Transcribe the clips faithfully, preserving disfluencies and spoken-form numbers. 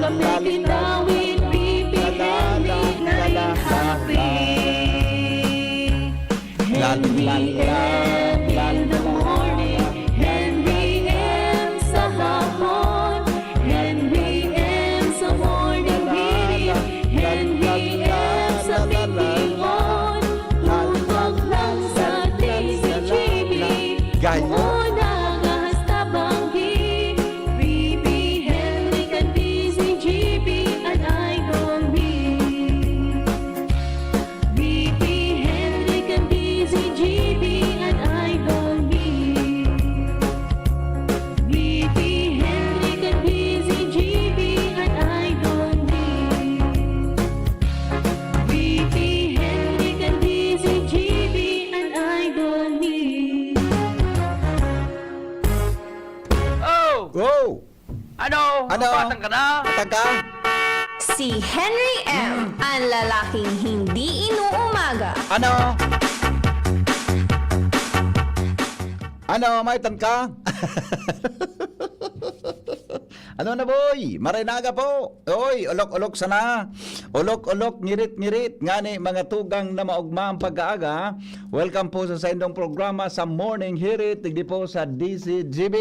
Sa Peking Dawit, B P Henry Kalinhapi. Henry M in the morning, Henry M sa hapon, Henry M sa morning hirit, Henry M sa pindingon. Tutok lang sa D Z G B. Gayo. Una nga hasta banggi, B P Henry kan D Z G B an idol mi. B P Henry kan D Z G B an idol mi. B P Henry kan D Z G B an idol mi. B P Henry kan D Z G B an idol mi. Oh! Go! Ano? Ano? Patang ka na? Patang ka? Si Henry M, ang lalaking hindi inuumaga. Ano? Ano? May tan ka? Ano na, boy? Maray na aga po. Oy, olok-olok sana. Olok-olok, ngirit-ngirit. Ngani, mga tugang na maugma ang pag-aaga. Welcome po sa saindong programa sa Morning Hirit, digdi po sa D Z G B.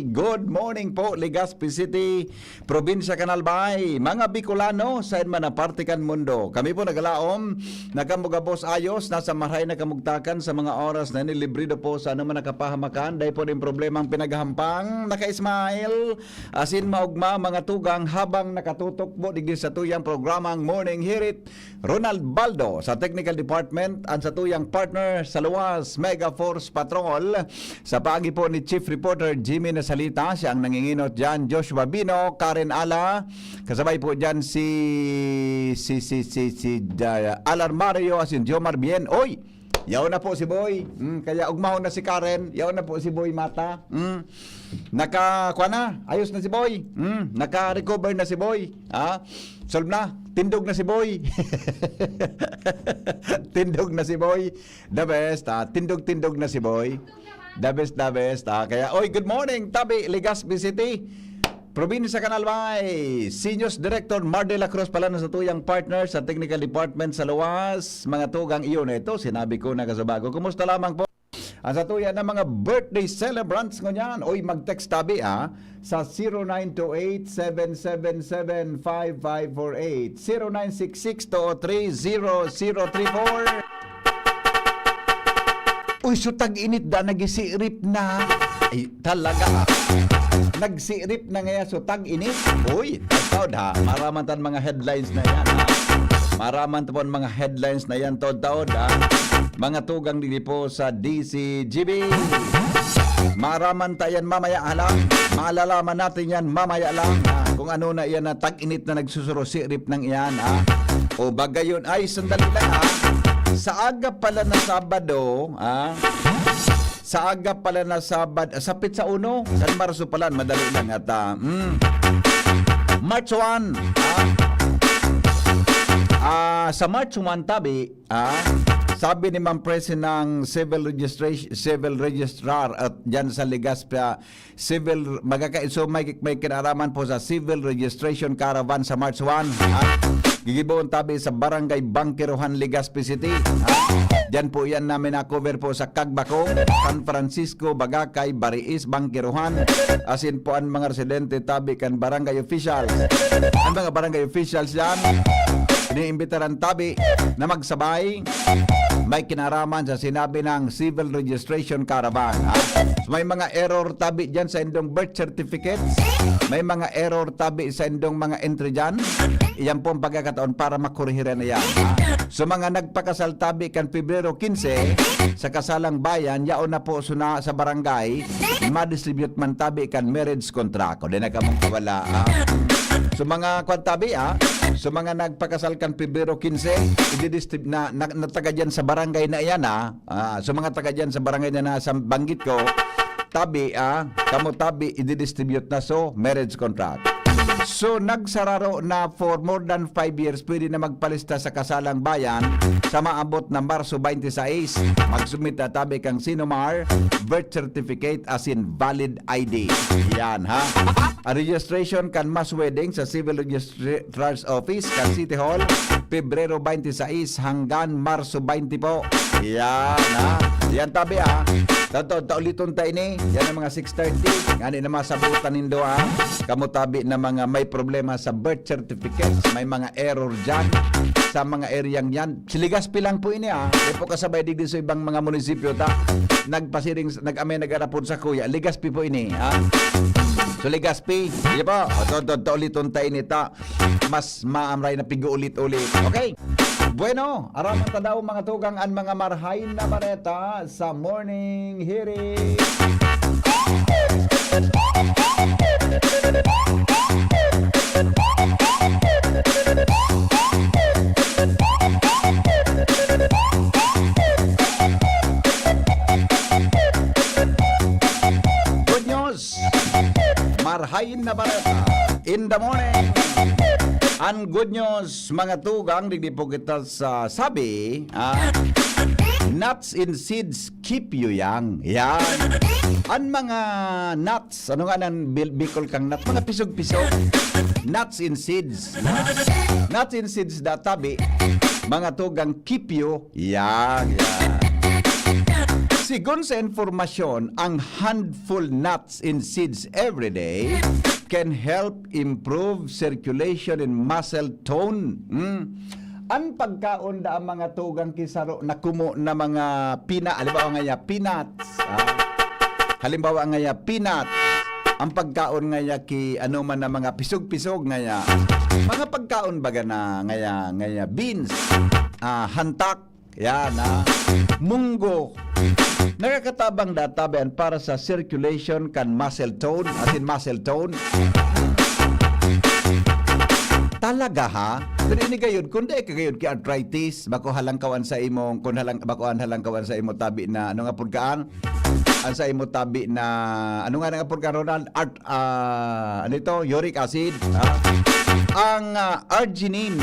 Good morning po, Legazpi City, Probinsya kan Albay. Mga Bicolano, sain man na parte kan mundo. Kami po nagalaom na kamo gabos ayos, nasa marahay na kamugtakan sa mga oras na ini, librido po sa anuman na kapahamakan. Dai po nin problema ang pinaghahampang. Naka-smile. Asin maugma, mga tugang, habang nakatutok po digdi sa tuyang programang Morning Hirit, Ronald Baldo sa Technical Department, ang satuyang partner sa luwas, Mega Force Patrol, sa paagi po ni Chief Reporter Jimmy Nasalita, siya ang nanginginot diyan, Joshua Bino, Karen Ala, kasabay po diyan si, si, si, si, si, uh, Alan Mario, asin Jomar Bien. Oy! Yaon na po si Boy. Mm, kaya ugmahon na si Karen. Yaon na po si Boy Mata. Mm. Naka, kuha na. Ayos na si Boy. Mm. Naka-recover na si Boy. Ha? Solve na. Tindog na si Boy. Tindog na si Boy. The best, ha? Tindog-tindog na si Boy. The best, the best, ha? Kaya, oy, good morning, Tabi, Legazpi City. Probinsya kan Albay, Seniors Director Mar de la Cruz pala na sa tuyang partner sa technical department sa luwas. Mga tugang, iyon na ito, sinabi ko na kasabago. Kumusta lamang po ang sa tuya na mga birthday celebrants ngunyan? Oy, mag-text tabi, ah, sa zero nine two eight, seven seven seven, five five four eight, zero nine six six, two oh three, zero zero three four. Uy, so tag-init da, nagisirip na. Ay, talaga, ah. Nagsirip na ngaya, so tag-init. Uy, taod ha. Maraman tan mga headlines na yan, ha. Maraman ta pon mga headlines na yan, taod-taod, ha. Mga tugang digdi po sa D Z G B. Maraman ta yan mamaya, hala. Malalaman natin yan mamaya lang, ha. Kung ano na yan na tag-init na nagsusuro, sirip nang iyan, ha. O bagayon, ay, sandali lang, ha. Sa aga pala na Sabado, ha. Sa aga pala na Sabad-, sa petsa uno, kan Marso pala, madali lang at, ah, mm. March one, ah. Ah, sa March one, tabi, ah, sabi ni Ma'am Presi ng civil registration, civil registrar at dyan sa Legazpi, ah, civil, magkaka-, so may, may kinaraman po sa civil registration caravan sa March one, ah. Gigiboon tabi sa Barangay Bangkiruhan, Legazpi City, ah. Diyan po yan namin na-cover po sa Cagbacong, San Francisco, Bagacay, Bariis, Bangkiruhan. Asin po ang mga residente tabi kan barangay officials. Ang mga barangay officials yan, iniimbitaran tabi na magsabay, may kinaraman sa sinabi ng civil registration caravan, ha? So, may mga error tabi dyan sa indong birth certificates. May mga error tabi sa indong mga entry dyan. Iyan po ang pagkakataon para makurihiran na yan, ha? So, mga nagpakasal tabi kan Pebrero quince, sa kasalang bayan, yaon na po suna sa barangay, ma-distribute man tabi kan marriage contract. O, di na kamong kawala, ha? So, mga kwan tabi, ha? So, mga nagpakasal kan Pebrero quince, ididistrib-, na, na, na taga dyan sa barangay na iyan, ha? Ah, so, mga taga dyan sa barangay na nasa banggit ko, tabi, ah, kamo tabi, ididistribute na so marriage contract. So, nagsararo na for more than five years, pwede na magpalista sa kasalang bayan sa maabot na Marso twenty-six. Mag-submit na tabi kang Sinumar birth certificate asin valid I D. Yan, ha? Ang registration kan mass wedding sa Civil Registrar's Office kan City Hall, Pebrero twenty-six hanggang Marso twenty po. Yan, ha? Yan tabi, ha? Tato, tauliton ta ini. Yan ang mga six thirty. Ngani na masabutan nindo, ha? Kamo tabi na mga may problema sa birth certificates, may mga error dyan sa mga areang yan. Sa Legazpi lang po ini, ha? Di po kasabay digdi sa ibang mga munisipyo, ta? Nagpasiring, nag-amay, nag-arapod sa kuya. Legazpi po ini, ha? So, Legazpi, di ba? O, to, to, to, uliton ta ini, ta? Mas maamray na pig-uulit-ulit. Okay? Bueno, araman ta daw, mga tugang, an mga marhain na bareta sa Morning Hirit. Good news! Marhain na bareta in the morning. An good news, mga tugang, digdi po kita sa sabi, ah, nuts and seeds keep you young. Yan. An mga nuts, ano nga nang Bil-, Bicol kang nuts? Mga pisog-pisog. Nuts and seeds. Nuts and seeds da tabi, mga tugang, keep you young. Yan. Sigon sa informasyon, ang handful nuts and seeds every day can help improve circulation and muscle tone. Hmm? An pagkaon da ang mga tugang ki saro na kumo na mga pina-, halimbawa ngaya, peanuts, ah. Halimbawa ngaya, peanuts. Ang pagkaon ngaya ki ano man na mga pisog-pisog ngaya. Mga pagkaon baga na ngaya, ngaya beans, ah, hantak, yan, ah, munggo. Nakakatabang da tabi an para sa circulation kan muscle tone, as in muscle tone. Talaga, ha? Pero ini gayud, kung dai ka gayud ki arthritis, bako halangkaw an sa imong, kung halang-, bako an halangkaw an sa imo tabi na, ano nga pud kaan? An sa imo tabi na, ano nga nga pud kaan, Ronald? Art-, ah, ano ito? Uric acid, ha? Ang, ah, arginine.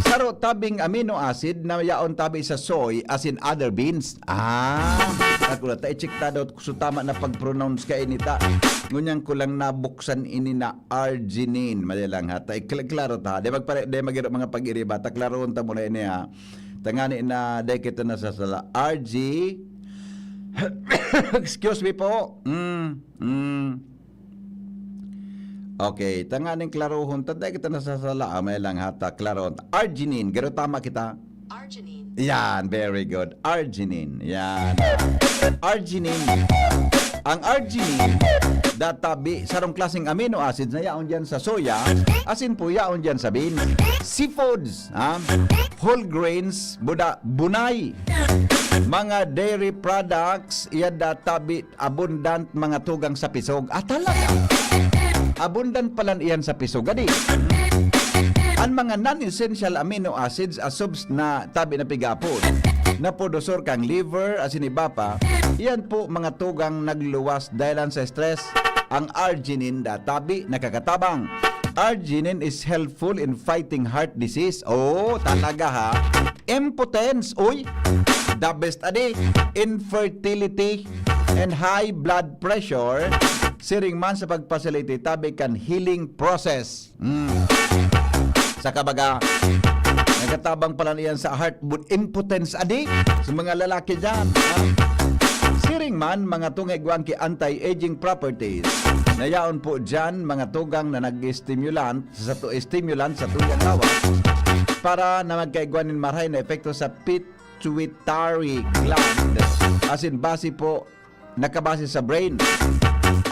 Saro tabing amino acid na yaon tabi sa soy, as in other beans. Ah, ako na, ta, i-check ta daw kung tama na pag-pronounce ka ini ta. Ngunyan ko lang nabuksan ini na arginine. Mali lang ha. Ta, i-, klaro ta. Di magpare-, di magiro mga pag-iriba. Ta, klarohon ta muna ini ha. Tangani na, di kita nasasala. R G, excuse me po. Mm, mm. Okay, tanganing klarohon ta, dai kita nasasala, ah, may lang hata, klarohon ta. Arginine, garo tama kita? Arginine. Yan, very good. Arginine, yan. Arginine. Ang arginine, databi, sarong klaseng amino acids na yaon dyan sa soya, asin po yaon dyan sa beans, seafoods, ha? Whole grains, buda, bunay, mga dairy products, iya databi, abundant mga tugang sa pisog. Ah, talaga? Abundant pala iyan sa pisog. Gadi, ang mga non-essential amino acids, a subs-, na tabi na pigapon, na produsor kang liver, asin iba pa, iyan po mga tugang nagluwas dahilan sa stress. Ang arginine da tabi nakakatabang. Arginine is helpful in fighting heart disease. Oh, talaga ha. Impotence, uy, the best adi. Infertility and high blood pressure, siring man sa pagpasiliti tabi kan healing process. Hmm. Sa kabaga, nagkatabang pala niyan sa heart bu-, impotence adi sa mga lalaki dyan, ha? Siring man, mga tungay guwang ki anti-aging properties na yaon po dyan, mga tugang na nag-stimulant sa to-, stimulant sa tuyang lawas para na magkaigwa nin marahay na epekto sa pituitary gland. Asin base po, nakabase sa brain.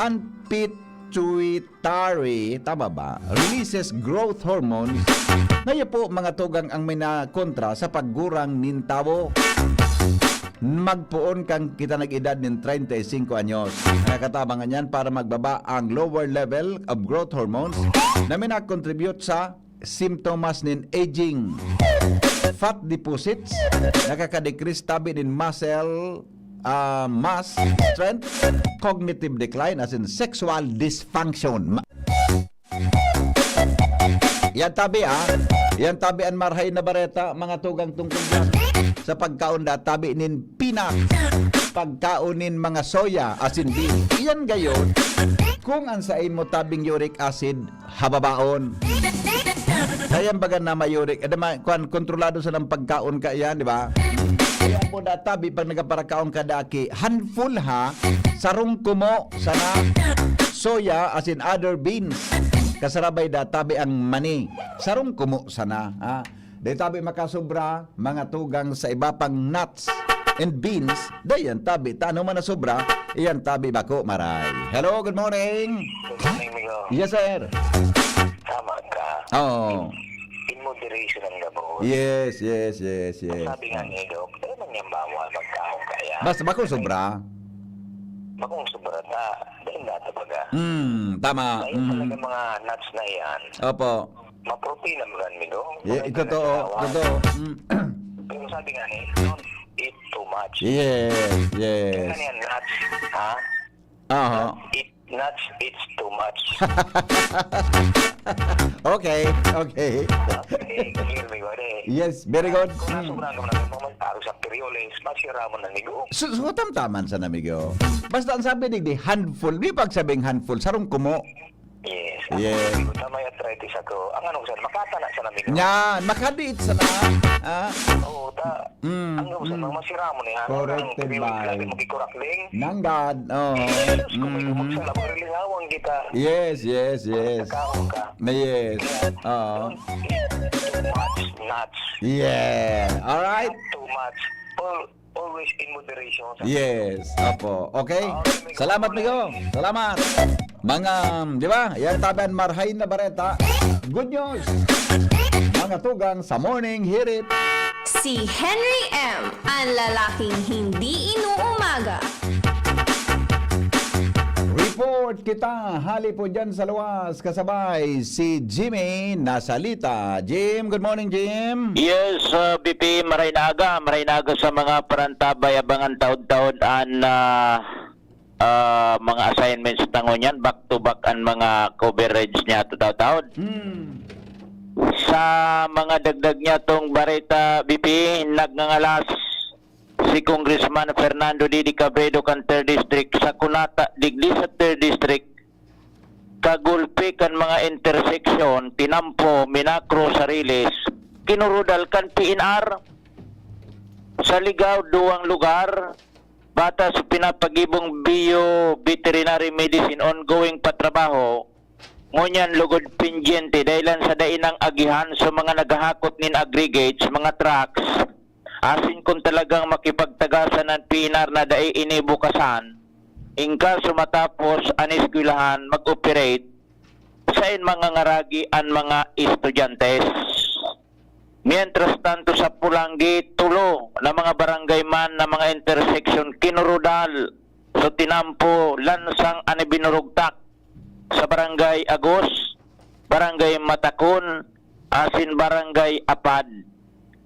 Ang pituitary, tama ba? Releases growth hormones. Ngayon po, mga tugang ang may nakontra sa paggurang nin tawo. Magpoon kang kita nag-edad nin treinta y cinco anyos. Nakakatabang niyan para magbaba ang lower level of growth hormones na may na-contribute sa simptomas nin aging. Fat deposits, nakaka-decrease tabi nin muscle, ah, mass strength, cognitive decline, as in sexual dysfunction. Ma- Yan tabi, ah. Yan tabi an marahay na bareta, mga tugang, tungkol diyan sa pagkaon da tabi nin peanut, pagkaon nin mga soya, asin bean. Iyan gayon, kung an saimo tabing uric acid, hababaon. Kaya baga na may uric, eh, di ma-, kwan, kontrolado sa ng pagkaon ka iyan, di ba? Kaya po da tabi, pag nagparakaon ka daki, handful ha, sarong kumo sana, soya, asin other beans. Kasarabay da tabi ang mani. Sarong kumo sana, ha? Di tabi makasubra, mga tugang sa iba pang nuts and beans, dayan tabi. Ta ano man na sobra, iyan tabi bako, maray. Hello, good morning. Good morning, Migo. Yes, sir. Tama ka. Oo. In moderation ang gabos. Yes, yes, yes, Ang yes. sabi nga ni Doc, dahil man niyang bawal magkaon kaya. Basta bako sobra. Bakong sobra ta, dahil nata baga. Hmm, tama. Kaya talaga Mm. mga nuts na yan, Opo. maprotina mo gan, Migo. Yeah, ito to, ito to. Mm. Pero sabi nga ni, don't eat too much. Yes, Kaya yes. yan, nuts, ha? Aha. Eat nuts, it's too much. Okay, okay. Okay, clear, Migo. Eh, Yes, very good. Kung Mm. nasobrahan ka mo na, kung magtaro sa perioles, masira mo na, Migo. Su sutamtaman sa namigo. Basta ang sabi digdi, handful. Di pagsabing handful, sarong kumo. Yes. Yes. Ako, Migo, tama yung arthritis ako. Ang ano ko sana, makatana sa namigo. Yan, makadiit sana. Ah, Oo, ta. Mm, Ang gusto mm. mo, masira mo na yan. Corrected Ang perioles by lagi magkikorakling. Nanggad. Oh. Yes, kung may Mhm. kumagsa na, magrilingawan kita. Yes, yes, yes. Kakaon ka. Na yes. Oo. Don't eat too much nuts. Yeah. All right. Not too much. Al- always in moderation. Yes. Opo. Okay. Salamat, Migo. Salamat. Mga, di ba? Yan tabi an marahay na bareta. Good news. Mga tugang sa morning, hear it. Si Henry M, ang lalaking hindi inuumaga. Report kita, hali po dyan sa luwas, kasabay si Jimmy Nasalita. Jim, good morning, Jim. Yes, uh, B P, maray na aga. Maray na aga sa mga parantabay abangan taod-taod an ah, ah, mga assignments ta ngunyan. Back to back an mga coverage niya taod-taod. Hmm. Sa mga dagdag niya tong bareta, B P, nagngangalas si Congressman Fernando Didi Cabredo kan third District sa Cunata, digdi sa third District, kagulpi kan mga interseksyon, Tinampo, Minacro, Sariles, kinurudal kan P N R. Sa Ligao, duwang lugar, bata sa pinapagibong bio veterinary medicine, ongoing pa trabaho, ngunyan lugod pendyente dahilan sa dai nang agihan sa mga naghahakot nin aggregates, mga trucks, asin kung talagang makipagtagasan ang P N R na dai ini bukasan, in kaso matapos an eskwelahan mag-operate, sain mangangaragi an mga estudyante. Mientras tanto, sa Polangui, tulo na mga barangay man na mga intersection kinurudal sa Tinampo, lansang an ibinurugtak sa Barangay Agos, Barangay Matacon, asin Barangay Apad.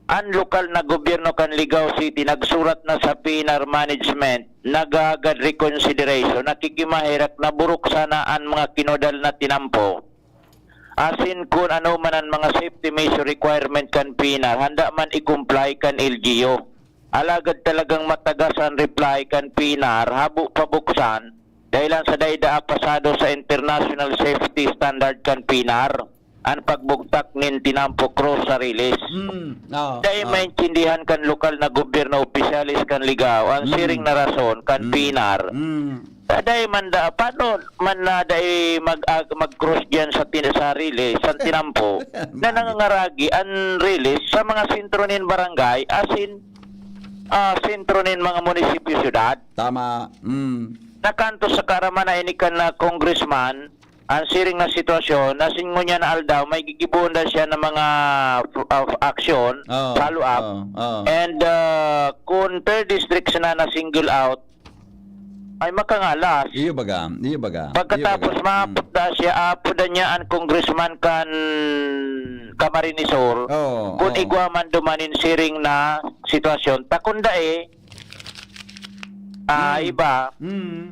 An lokal na gobyerno kan Ligao City nagsurat na sa P N R management, nag-aagad reconsideration, nakikimaherak na buruksan na an mga kinudal na tinampo. Asin kun ano man an mga safety measure requirement kan P N R, handa man i-comply kan L G U. Alagad talagang matagas an reply kan P N R, habo pabuksan, dahilan sa dai daa pasado sa international safety standard kan P N R an pagbugtak nin tinampo cross sa rilis. Mm, oo, Dai oo. maintindihan kan lokal na gobyerno opisyalis kan Ligao an Mm. siring na rason kan Mm. P N R. Mm. Dai man da, paano man na dai mag, ag- mag-cross diyan sa tin-, sa rilis, sa tinampo, na Bakit? nangangaragi an rilis sa mga sentro nin barangay, asin ah, sentro nin mga munisipyo, syudad. Tama. Mm. Nakantos sa kaaraman na ini kan, ah, congressman, ang siring na sitwasyon, na sin ngunyan na aldaw, may gigibohon na siya ng mga f- ah, action, Oo, follow up. oo, oo. And ah, kung third district na na single out, ay makangalas. Iyo baga, iyo baga. Pagkatapos iyo baga. maapod na siya, aapod na niya ang congressman kan Camarines Sur. Oo, Kung oo. igwa man duman in siring na sitwasyon, ta kung dai, Ah, Mm. iba, Mm.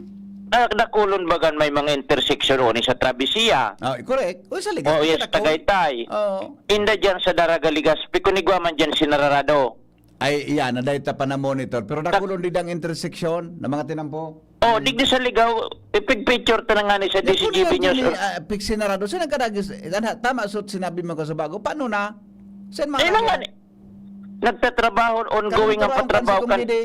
na dakulon bagan may mga intersection o ni sa Travesía. Ah, correct. O, sa Legazpi, O, yes, kadako. Tagaytay. Oo. Inda dyan sa Daraga, Legazpi, kung igwa man dyan sinararado. Ay, iyan, na dahil ta pa na-monitor. Pero dakulon di dang intersection na mga tinampo. Oh, digdi sa Ligao, ipig-picture ta na nga ni sa Dakulon D C G B yan, News. Jimmy, ah, pig sinarado. Saan ang kadagis? Ano, tama, so sinabi mo ko sa bago. Paano na? Saan mga Eh, nang, nagtatrabaho, ongoing ang Kanang patrabaho si kan, Kumbidi?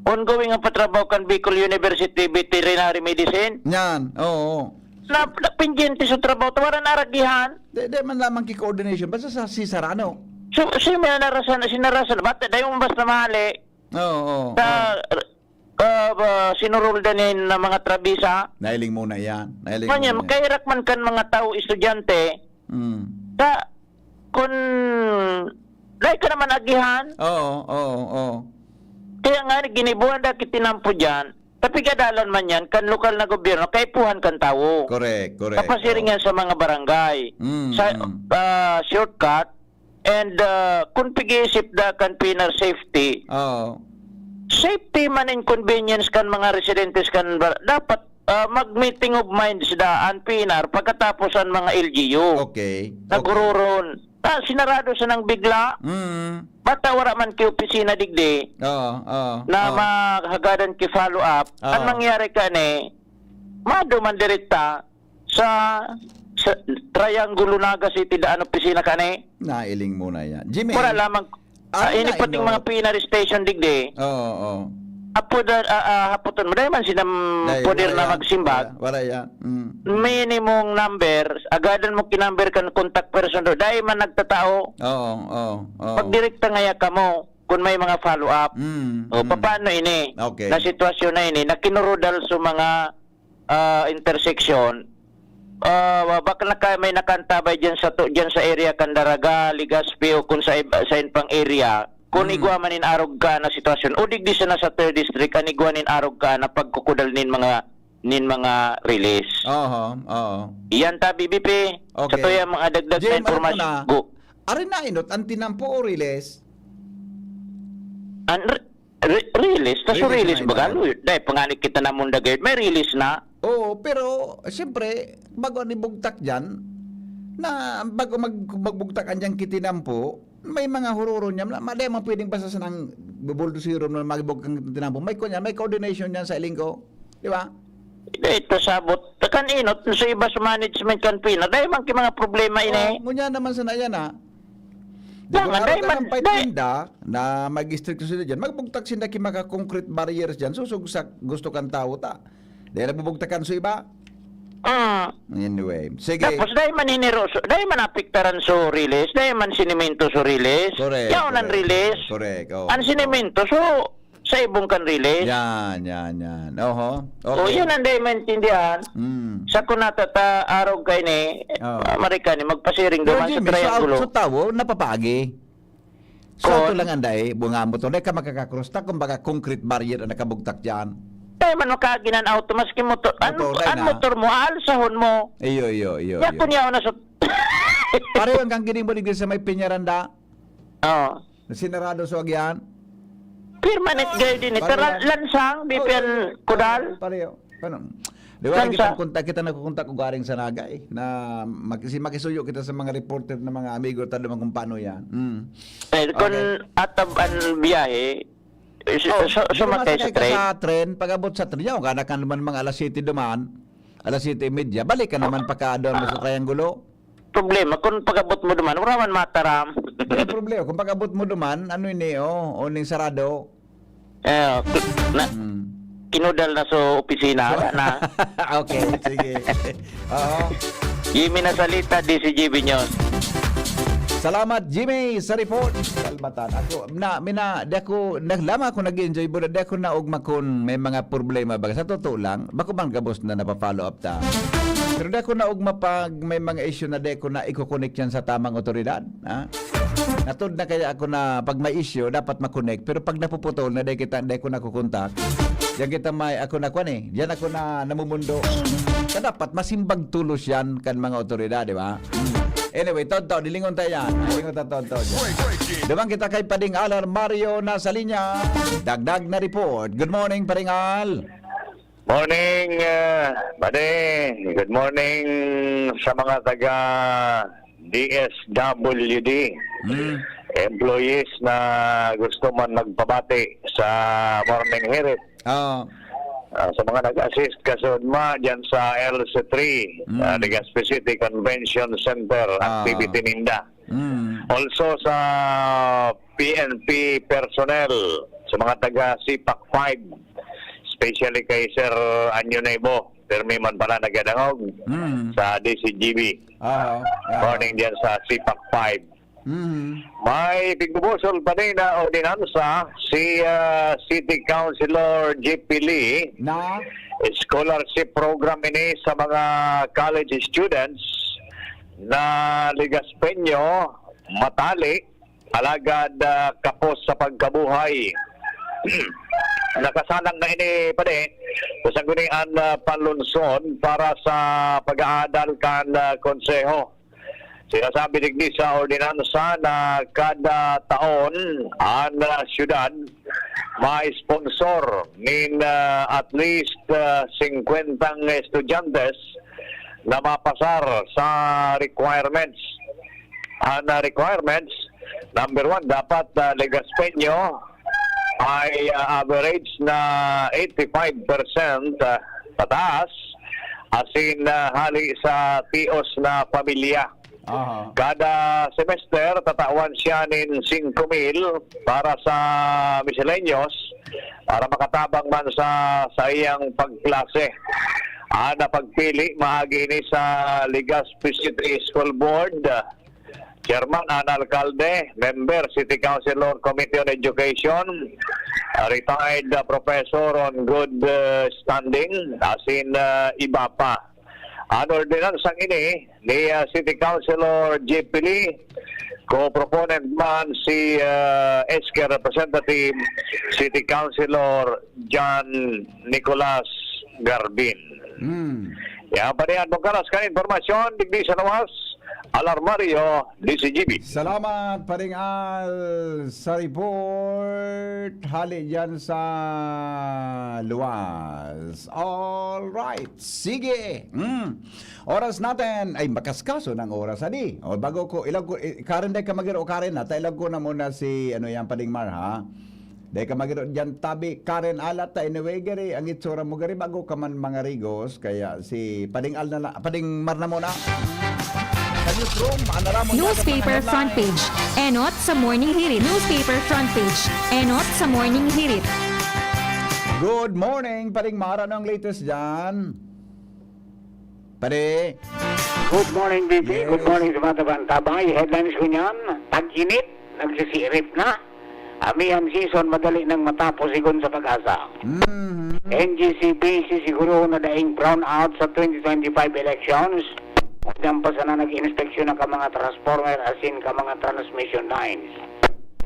ongoing ang patrabaho kan Bicol University Veterinary Medicine. Yan, oo. Na, na pendyente sa trabaho, tawaran aragihan. Di, di man lamang ki-coordination. Basta sa Cesar, ano? So, si may narasan, sinarasan, bata, dahil mo basta mahali. Oo, oo. Sa, ah, ba, sinurulda ni na mga trabisa. Nailing muna yan. Nailing Kanya, muna yan. Makahirak man kan mga tao, estudyante, Mm. sa, kun, dahil ka naman agihan, Oo, oo, oo. kaya nga, ginibuhan na kitinampo dyan, tapigadalan man yan, kan lokal na gobyerno, kaipuhan kan tawo. Correct, correct. Kapasiring Oo. Yan sa mga barangay. Mm, sa mm. ah, shortcut, and ah, kung pag-iisip da kan P N R safety, Oo. safety man and convenience kan mga residentes kan bar-, dapat ah, mag-meeting of minds da an P N R pagkatapos an mga L G U. Okay. Okay. Nagururon. Ta, sinarado sa nang bigla. Mm. Basta wala man ki opisina digdi Oo, oo. na Oo. mahagadan ki follow up. Oo. Ang nangyari kani, maduman direkta sa, sa Triangulo, Naga City, daan opisina kani. Nailing muna yan. Jimmy. Wala lamang. Ah, Ah, ini na, pating ino. mga P N R station digdi. Oo, oo. Apo da, ah, ah, hapoton mo. Dahil man sila Dahil poder wala na yan. magsimbag. Wala, wala yan. Mm. Minimum number, agadan mo kinumber kan contact person do. Dahil man nagtatao. Oo, oo, oo. Pagdirekta ngaya kamo kung may mga follow-up. Mm, O, mm. paano ini? Okay. Na sitwasyon na ini, na kinurudal sa mga ah, intersection, ah, baka naka, may nakaantabay dyan sa, to, dyan sa area kan Daraga, Legazpi, o kung sa, ib-, sa in pang area, kung Mm. igwa man in arog ka na sitwasyon, o digdi sana sa third district, an igwa nin arog ka na pagkukudal nin mga, nin mga release. Oho, oo. Iyan ta, B B P. Okay. Sa tuya mga dagdag na Jim, ano impormasyon. na? Go. Ari na inot, ang tinampo o riles? An re-, re-, release, tas Release release na baga, inot. Lord. Dahil panganit kita na munda, Gert. May release na. Oo, pero siyempre, bago ni bugtak dyan, na bago mag, magbugtak ang dyan kitinampo, may mga hururo niya, ma-, maday mga pwedeng basta sa nang bubuldusiron na magbugtak ang tinampo. May kunya, may coordination niyan sa iling ko. Di ba? Ito sabot. Kan inot, sa iba sa management kan P N R, dahil man ki mga problema ini. Oh, ngunyan naman sa nayan, ha? Dangan, Kung dahil araw man, ka ng fight dahil- ninda, na mag-strict sila dyan, magbugtak sinda ki mga concrete barriers dyan, susugsak gusto kan tao ta. Dahil nagbubugtakan sa iba. Ah. Anyway, sige. Tapos dahil man hiniroso, dahil man apektaran so release, dahil man sinimento so release, Correct, yaon ang correct, release, correct, oh, ang oh. Sinimento, so, sa ibong kan release. Yan, yan, yan. Oho. O, Okay. Yan ang dahil maintindihan. Mm. Sa kunatata, araw kayo ni, Oh. ah, Marikani, magpasiring Pero duman sa Jimmy, so, triangulo. so tawo, napapagi. So, Kon- ito lang anday, bunga mo to. Dahil ka makakakross, ta, kumbaga concrete barrier ang nakabugtak dyan. Tayo man makaagi ng auto, maski motor. An, Motor, tayo an na. Motor mo, alsahon mo. Iyo, iyo, iyo, Ya, iyo. Kunya na sa... Pareho ang kang gining mo digdi sa may Peñaranda. Oh. Na sinarado so agyan. Permanent guard din. Pareho Tara, lang. lansang, Oh, bipian, iyo, iyo. kudal. Pareho. Paano? Di ba, Lansang. kita kontak, kita nagkukontak ugaring sa Naga eh. Na mag, si, makisuyo kita sa mga reporter na mga amigo, talo man kung paano yan. Mm. Eh, kung Okay. atab ang biyahe, eh, su, Oh, su, di sumakay ba sa sakay ka train. Sa tren, pag-abot sa tren, yaw, kana ka naman mga alas siyete duman, alas siyete y media, balik ka naman pagka doon mo sa triangulo. Problema, kung pag-abot mo duman, wala man mataram. Hindi problema. Kung pag-abot mo duman, ano ini, oh, uning sarado. Eh, na, Hmm. kinudal na sa opisina, wala na. Okay, sige. Oo. Jimmy Nasalita, D C G B News. Salamat, Jimmy, sa report. Salbatan. Ako, na, mina, di ako, naglama ako nag-enjoy, pero di ako naugma kun may mga problema. Baga, sa totoo lang, bako bang gabos na napa-follow up ta. Pero di ako naugma pag may mga issue na di ko na iko-connect yan sa tamang otoridad. Ha? Natod na kaya ako na pag may issue, dapat makonect. Pero pag napuputol na, di kita, di ko nakukontak. Diyan kita may, ako na kwan eh. Diyan ako na namumundo. Kaya dapat masimbag tulos yan kan mga otoridad, di ba? Hmm. Anyway, taon-taon, dilingon tayo yan. Dilingon tayo, taon-taon yan. Duman kita kay Pading Al Armario na sa linya. Dagdag na report. Good morning, Pading Al. Morning, uh, Padi. Good morning sa mga taga D S W D. Hmm. Employees na gusto man magpabati sa morning hirit. Oo. Ah, sa mga nag-assist kasudma dyan sa L C three, Mm. ah, Legazpi City Convention Center, Ah. activity ninda. Mm. Also sa P N P personnel, sa mga taga C PAC five, especially kay Sir Anyo Nebo, pirmi man pala nagadangog Mm. sa D C G B. Oo. Yeah. Morning dyan sa C PAC five. Mhm. May pigbubusol pa rin na ordinansa si, ah, City Councilor J P Lee. Na? Scholarship program ini sa mga college students na Legaspeño, matali, alagad, ah, kapos sa pagkabuhay. Nakasalang na ini, padi, sa sanggunian, ah, panlungsod para sa pag-aadal kan, ah, konseho. Sinasabi digdi sa ordinansa na kada taon an, ah, siyudad ma-sponsor nin, ah, at least, ah, singkwentang estudyante na mapasar sa requirements. An, ah, requirements, number one, dapat, ah, Legaspeño ay, ah, average na eighty-five percent, ah, pataas, asin, ah, hali sa tios na pamilya. Aha. Kada semester, tatawan siya nin singko mil para sa miscellaneous, para makatabang man sa saiyang pagklase. An pagpili maagi ini sa Legazpi City School Board Chairman, an alkalde, member, City Councilor, Committee on Education, retired, ah, professor on good, ah, standing, asin, ah, iba pa. An ordinansang ini ni, ah, City Councilor J P Lee, co-proponent man si, ah, S K Representative City Councilor John Nicolas Garbin. Hmm. Yan pa niyan, Bongkaras, kan impormasyon, digdi sa lawas, Alarmario, D C G B. Salamat, Paring Al, sa report. Hali dyan sa luwas. All right. Sige. Mm. Oras natin. Ay, makaskaso ng oras, adi. O, bago ko, ilag ko, eh, Karen, dai ka magiro, Karen, ha? Ta, ilag ko na muna si, ano yan, Pading Mar, ha? Dai ka magiro dyan, tabi, Karen, alat ta, anyway, gari, ang itsura mo, gari, bago ka man mangarigos, kaya si Pading Al na la-, Pading Mar na muna. Sa newsroom, ano ra mo, Newspaper front page. Enot sa Morning Hirit. Newspaper front page. Enot sa Morning Hirit. Good morning, Pading Mar. Ano ang latest dyan? Pare. Good morning, B P. Yes. Good morning sa mga tabang-tabang. Headlines ko niyan, tag-init, nagsisirip na. Amihan season, madali nang matapos, sigon sa PAGASA. Mhm. N G C P, sisiguro na daing brownout sa twenty twenty-five elections. Diyan pa sana nag-inspeksyon na ka mga transformer asin ka mga transmission lines.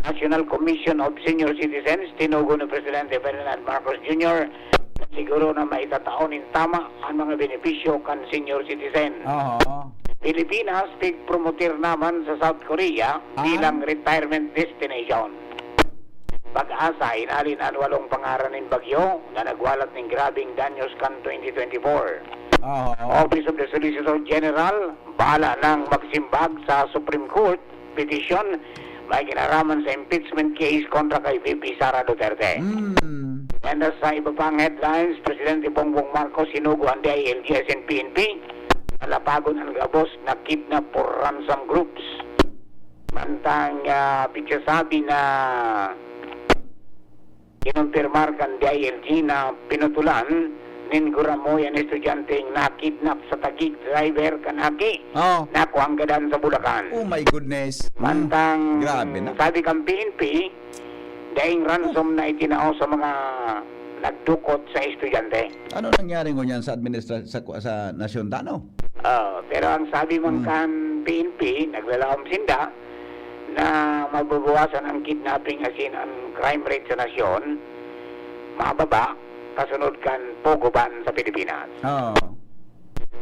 National Commission of Senior Citizens, tinugon ni Presidente Ferdinand Marcos Junior na siguro na maitatao nin tama an mga benepisyo kan senior citizen. Oo. Pilipinas, pigpromotir naman sa South Korea Ah? bilang retirement destination. PAGASA, inalin an walong pangaran nin bagyo na nagwalat nin grabeng danyos kan twenty twenty-four. Oo. Office of the Solicitor General, bahala nang magsimbag sa Supreme Court petisyon may kinaraman sa impeachment case kontra kay V P Sara Duterte. Mm. And sa iba pang headlines, Presidente Bongbong Marcos sinugo an D I L G asin P N P, na lapagon an gabos na kidnap for ransom groups. Mantang, ah, pigsasabi na kinumpirmar kan D I L G na pinutulan nin guramo an estudyanteng nakidnap sa Taguig, driver kan aki, Oo. na kuwang gadan sa Bulacan. Oh my goodness. Hmm. Mantang Grabe na. sabi kan P N P, daing ransom na itinao sa mga nagdukot sa estudyante. Ano nangyari ngunyan sa administra-, sa, sa nasyon ta, no? Ah, pero ang sabi man Hmm. kan P N P, naglalaom sinda na mababawasan ang kidnapping asin ang crime rate sa nasyon, mababa, kasunod kan POGO ban sa Pilipinas. Oo.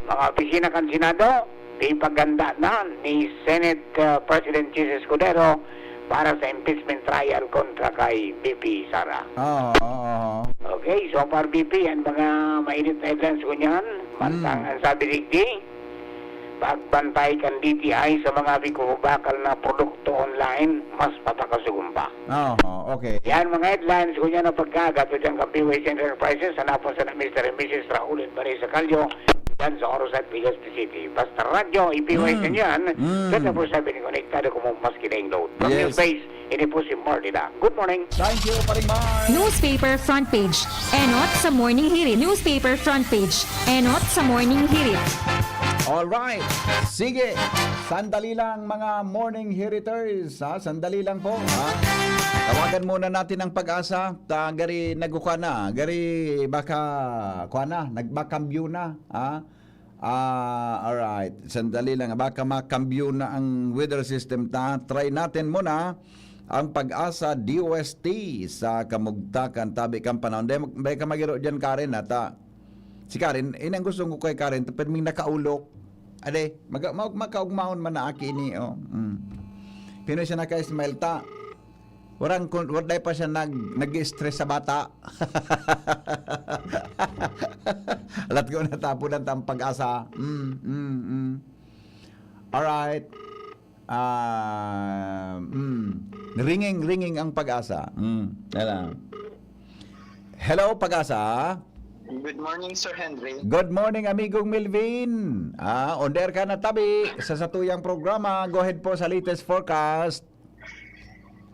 Mga opisina kan Senado, ipaganda na ni Senate, ah, President Chiz Escudero para sa impeachment trial kontra kay V P Sara. Oo, oo, oo. Okay, so far, V P, ang mga mainit na headlines ko niyan, mantang Mm. ang sabi digdi, pagbantay kan D T I sa mga bikubakal na produkto online, mas patakasugumpa. Oo, okay. Yan mga headlines ko niyan na pagkagat o dyan ka P Y C Enterprises, hanapon sa na Mister and Missus Raul and Marisa Calio, yan sa Orosat, Legazpi City. Basta radyo, i-P Y C Mm. niyan, Mm. twenty-four seven konektado ko mo maski na yung load. From Yes. News Base, ini po si Marlina. Good morning. Thank you, Paring Mar. Newspaper front page. Enot sa Morning Hirit. Newspaper front page. Enot sa Morning Hirit. Alright. Sige. Sandali lang, mga Morning Hiriters, ha? Sandali lang po, ha? Tawagan muna natin ang Pag-asa. Ta, gari nagkukha na. Gari baka, kuha na. Nagbakambyo na, ha? Ah, alright. Sandali lang. Baka makambyo na ang weather system ta. Try natin muna ang Pag-asa D O S T sa kamugtakan tabi kan panahon. Dai, dai ka magiro diyan, Karen, ata. Si Karen, ini ang gusto ko kay Karen, ta pirming nakaulok. Ade, mag-, mag-, magkaugmaon man na aki ini, oh. Mm. Pinoy siya naka-smile ta. Warang kun-, wa-, dai pa siya nag-, nag-stress sa bata. Alat ko na tapunan ta ang Pag-asa. Mm, mm, mm. Alright. Ah, mm. Ringing, ringing ang Pag-asa. Mm, yan lang. Hello, Pag-asa. Good morning, Sir Henry. Good morning, amigong Melvin. Ah, on air ka na tabi sa satuyang programa. Go ahead po sa latest forecast.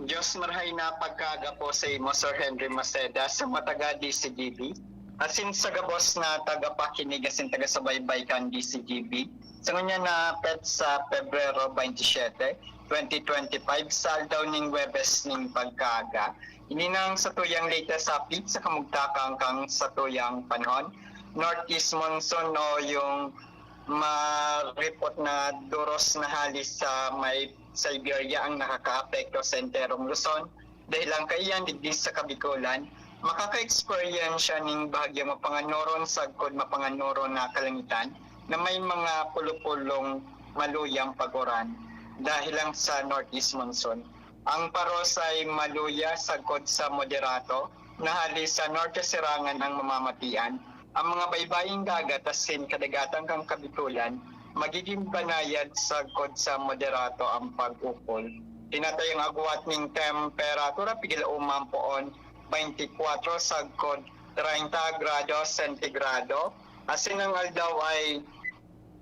Diyos marhay na pagkaaga po sa imo, Sir Henry Maceda, sa mga taga D C G B. Asin sa gabos na tagapakinig asin tagasubaybay kan D C G B. Sa ngunyan na petsa, Pebrero twenty-seven, twenty twenty-five, sa aldaw ning Huwebes ning pagkaaga. Ini nang satuyang latest update sa kamugtakan kan satuyang panahon. Northeast monsoon o yung maripot na duros na hali sa may Siberia ang nakakaapekto sa enterong Luzon. Dahil ang kaiyan digdi sa Kabikolan, makaka-experience siya ning bahagyang mapanganoron sagkod mapanganoron na kalangitan na may mga pulupulong maluyang pag-uran dahil lang sa northeast monsoon. Ang paros ay maluya sagkod sa moderato na hali sa norte sirangan ang mamamatian. Ang mga baybaying dagat asin kadagatan kan Kabikolan, magigin banayad sagkod sa moderato ang pag-ukol. Tinatayang agwat ning temperatura pigil-uma poon, twenty-four sagkod treinta grado sentigrado. Asin ang aldaw ay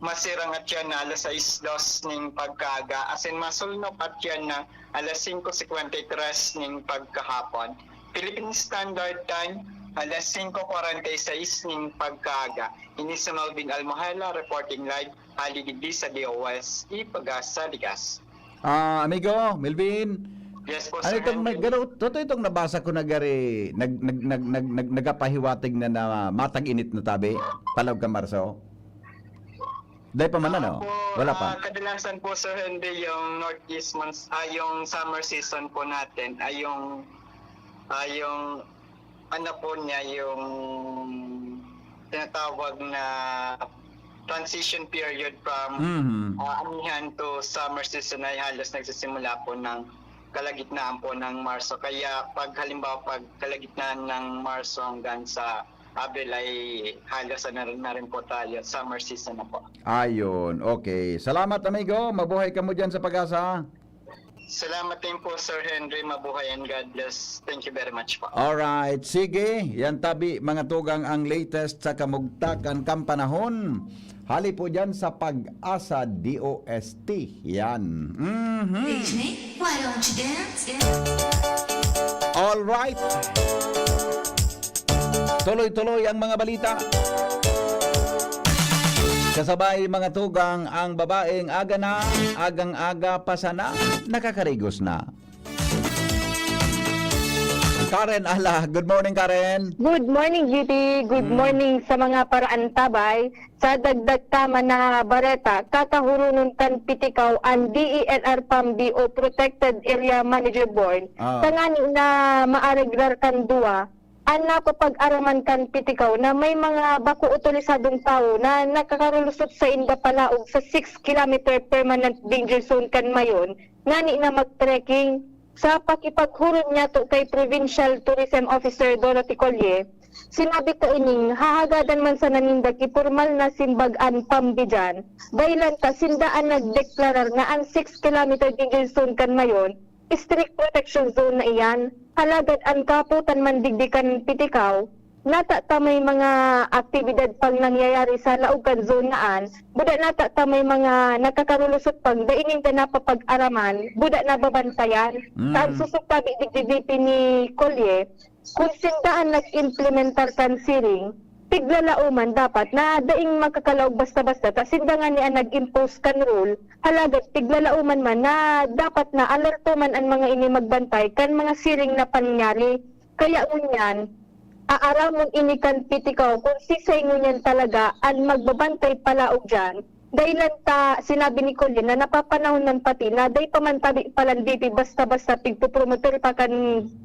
masirang atyan na alas sais dos ning pagkaaga, asin masulnop atyan na alas singko singkwenta y tres ning pagkahapon. Philippine Standard Time, alas singko kwarenta y seis ning pagkaaga. Ini si Melvin Almohela, reporting live, hali digdi sa D O S T Pag-asa, Ligas. Ah, amigo, Melvin. Yes po, Ano Sir itong, may, Henry. Garo, totoo itong nabasa ko na gari, nag, nag, nag, nag, nag, nagapahiwatig na, na matag-init na tabi, palaog kan Marso? Dai pa man, ano? Opo, Wala pa. ah, kadalasan po, Sir Henry, yung northeast months, ah, yung summer season po natin ay yung, ah, yung ano po niya, yung tinatawag na transition period from, Mhm. ah, amihan to summer season ay halos nagsisimula po ng kalagitnaan po ng Marso. Kaya pag halimbawa, pag kalagitnaan ng Marso hanggang sa Abril ay halos ano na rin po tayo, summer season na po. Ayun, okay. Salamat, amigo. Mabuhay kamo diyan sa Pag-asa. Salamat din po, Sir Henry. Mabuhay and God bless. Thank you very much po. Alright. Sige, yan tabi, mga tugang, ang latest sa kamugtakan kan panahon. Hali po dyan sa Pag-asa D O S T. Yan. Mhm. Why don't you dance? Alright. Tuloy-tuloy ang mga balita. Kasabay, mga tugang, ang babaeng aga na, agang-aga pa sana, nakakarigos na. Karen Ala. Good morning, Karen. Good morning, G T. Good Mm. morning sa mga paraantabay. Sa dagdag ta man na bareta, kakahurunon kan pitikaw an D E N R PAMBI o Protected Area Manager Board, Ah. tanganing na maareglar kan duwa an napapag-araman kan Piticaw na may mga bako otorisadong tawo na nakakarulusot sainda palaog sa six kilometer permanent danger zone kan Mayon, ngani na mag-trekking. Sa pakipaghurot niyato kay Provincial Tourism Officer Dorothy Colle, sinabi ta ining hahagadan man sana ninda ki pormal na simbag an pambidian, dahilan ta sinda an nagdeklarar na an six kilometer danger zone kan Mayon, strict protection zone na iyan. Alagad an kahapotan man digdi kan Piticaw, nata ta may mga aktibidad pang nangyayari sa laog kan zone na an, buda nata ta may mga nakakarulusot pang dai ninda napapag-araman, buda nababantayan. Mm. Sa pagsusog tabi digdi V P ni Colle, kun sinda an nag-implementar kan siring, tiglalaoman dapat na daing makakalaog basta-basta ta sinda ngani an nag-impose kan rule, alagad tiglalaoman man na dapat na alerto man an mga ini magbantay kan mga siring na pangyayari. Kaya ngunyan, aaramon ini kan Piticaw kun siisay ngunyan talaga an magbabantay palaog diyan. Dahilan ta sinabi ni Colle na napapanahon man pati na dai pa man tabi palan V P basta-basta pigpopromotor pa kan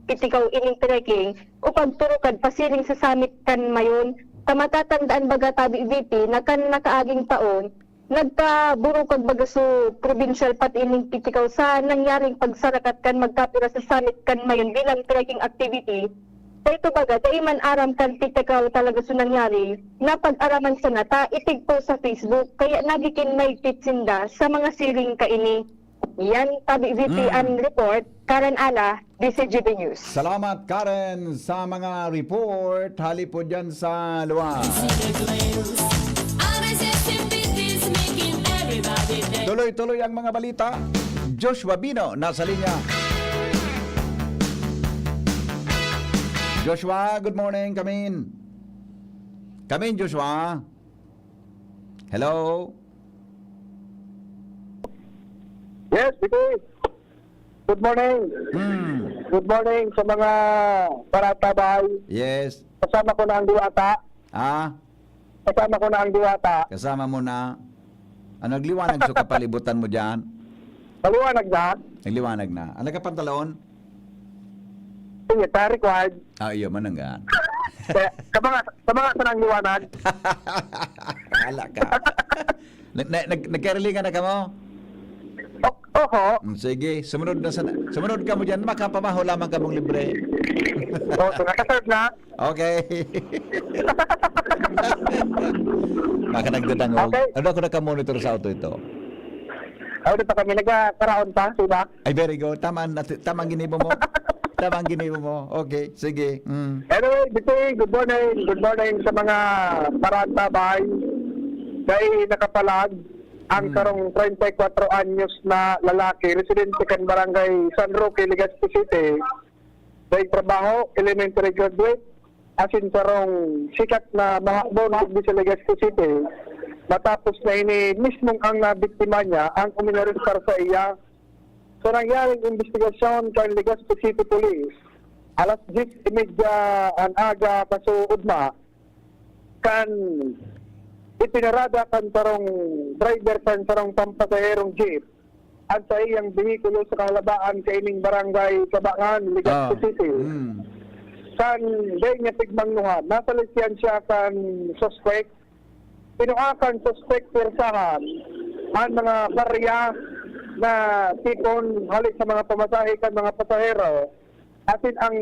Piticaw ining trekking o pagturukad pasiring sa summit kan Mayon. Ta matatandaan baga tabi V P na kan nakaaging taon, nagkaburukag baga so provincial pati ining Piticaw sa nangyaring pagsarakat kan magkapira sa summit kan Mayon bilang trekking activity. Sa ito baga, dai man aram kan Piticaw talaga so nangyari. Napag-araman sana ta itigpo sa Facebook, kaya nagigin maigpit sinda sa mga siring kaini. Yan, tabi V P Mm. an report, Karen Ala, D C G B News. Salamat, Karen, sa mga report. Hali po dyan sa luwas. Tuloy-tuloy ang mga balita. Joshua Bino, nasa linya. Joshua, good morning. Come in. Come in, Joshua. Hello? Yes, Vicky. Good morning. Hmm. Good morning sa mga baratabay. Yes. Kasama ko na ang diwata. Ah, Kasama ko na ang diwata. Kasama mo na. Ano, nagliwanag sa kapalibutan mo dyan? Maliwanag na. Nagliwanag na. Ang nagkapantalon? Sige, ta required. Ah, iyo, manangga. Kaya, sa mga, sa mga sanang liwanag. Wala ka. Nag, nag, nag, nagkarilingan na ka mo? O- Oho. Mm, sige, sumunod na sana. Sumunod ka mo dyan, makapamaho lamang ka mong libre. O, so, nakaserve na. Okay. Baka nagdadangog. Okay. Ano ako nakamonitor sa auto ito? Ano pa kami, nagkakaraon pa, diba? Ay, very good. Tama, na, tama ang ginibo mo. Tama ang ginibo mo. Okay, sige. Mm. Anyway, Bising, good morning. Good morning sa mga parantabay. Dahil nakapalag ang Hmm. karong treinta y cuatro anyos na lalaki, residente kan Barangay San Roque, Legazpi City. Dahil trabaho, elementary graduate, asin sarong sikat na mahabon digdi sa Legazpi City. Matapos na ini mismong ang nabiktima niya ang uminarestar sa iya. Sa nangyaring imbestigasyon kan Legazpi City Police, alas diyes y media an aga kasuodma, kan ipinarada kan sarong driver kan sarong pampasaherong jeep an saiyang behikulo sa kahalabaan kaining barangay Kabangan, Legazpi Ah, City. mm. Kan dai niya pigmangnuhan, nasa lisensya kan suspect. Pinua kan suspect pwersahan an mga barya na tipon hali sa mga pamasahe kan mga pasahero, asin ang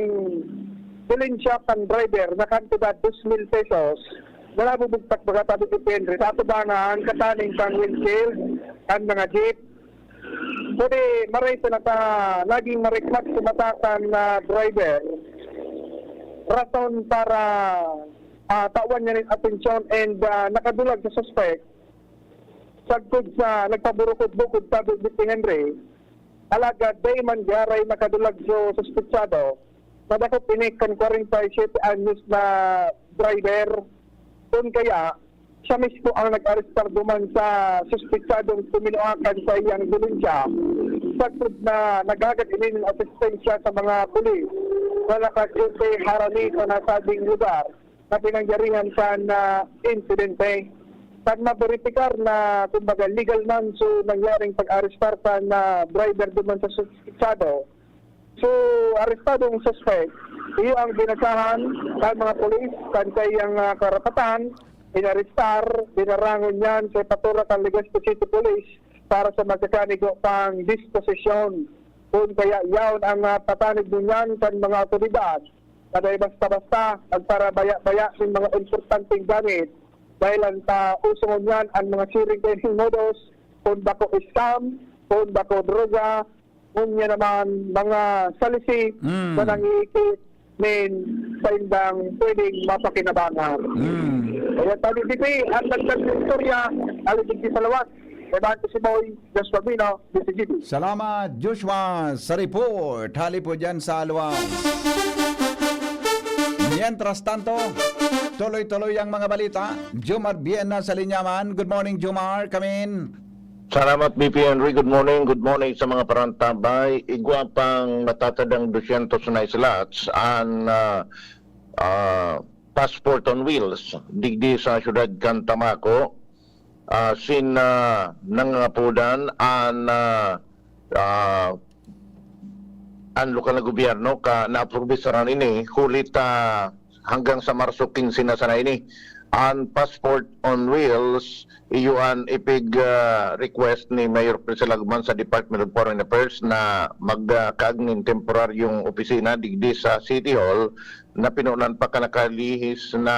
dilensya kan driver na kantidad dos mil pesos na nabubugtak baga tabi ni Henry sa atubangan kataning pang windshield kan mga jeep. Pwede maray sa nata, naging marikmat sa mata kan, ah, driver. Rason para, ah, tawan niya nin atensyon and, ah, nakadulag sa suspect. Sagkod sa nagpaburukod-bukod tabi ni Henry, alagad dai man gyaray nakadulag sa suspetsado. Nadakop ini kan kwarenta y siyete anyos na driver. Kun kaya, siya mismo ang nag-arestar duman sa suspetsadong puminuakan sa iyang dilensya. Sagkod na naghagad ini nin asistensya sa mga pulis na naka-duty harani sa nasabing lugar na pinangyarihan kan, ah, insidente. Kan maberipikar na, kumbaga, legal man so nangyaring pag-arestar kan, ah, driver duman sa suspetsado, so, arestado ang suspect, Iyo ang binasahan kan mga pulis kan saiyang, ah, karapatan, inarestar, dinarangon niyan sa patura kan Legazpi City Police para sa magkakanigo pang disposisyon. Kun kaya yaon ang, ah, patanig ngunyan kan mga awtoridad, na dai basta-basta nagparabaya-baya nin mga importanteng gamit, dahil ang ta-, uso ngunyan ang mga siring kaining modus, kun bako scam, kun bako droga, ngunyan naman mga salisi Mm. na nangiikit nin saindang pwedeng mapakinabangan. Mm. Kaya tabi, Bibi, ang dagdag na istorya, alibig sa lawas, kay Bante Simoy, Joshua Bino, D C G B. Salamat, Joshua, sa report. Hali po dyan sa Aluang. Mientras tanto, tuloy-tuloy ang mga balita. Jomar Biena sa linyaman. Good morning, Jomar. Come in. Salamat, B P Henry. Good morning. Good morning sa mga parantabay. Igwa pang natatadang dosyentos na slots an, ah, ah, Passport on Wheels digdi sa siyudad kan Tabaco. Ah, sin, ah, nangangapodan an, ah, ah, an lokal na gobyerno ka naaprubisaran ini, huli ta hanggang sa Marso quince na sana ini. An Passport on Wheels, iyo an ipig, ah, request ni Mayor Priscilla Guzman sa Department of Foreign Affairs na magkaag nin temporaryong opisina digdi sa City Hall na pinunan pa kan nakalihis na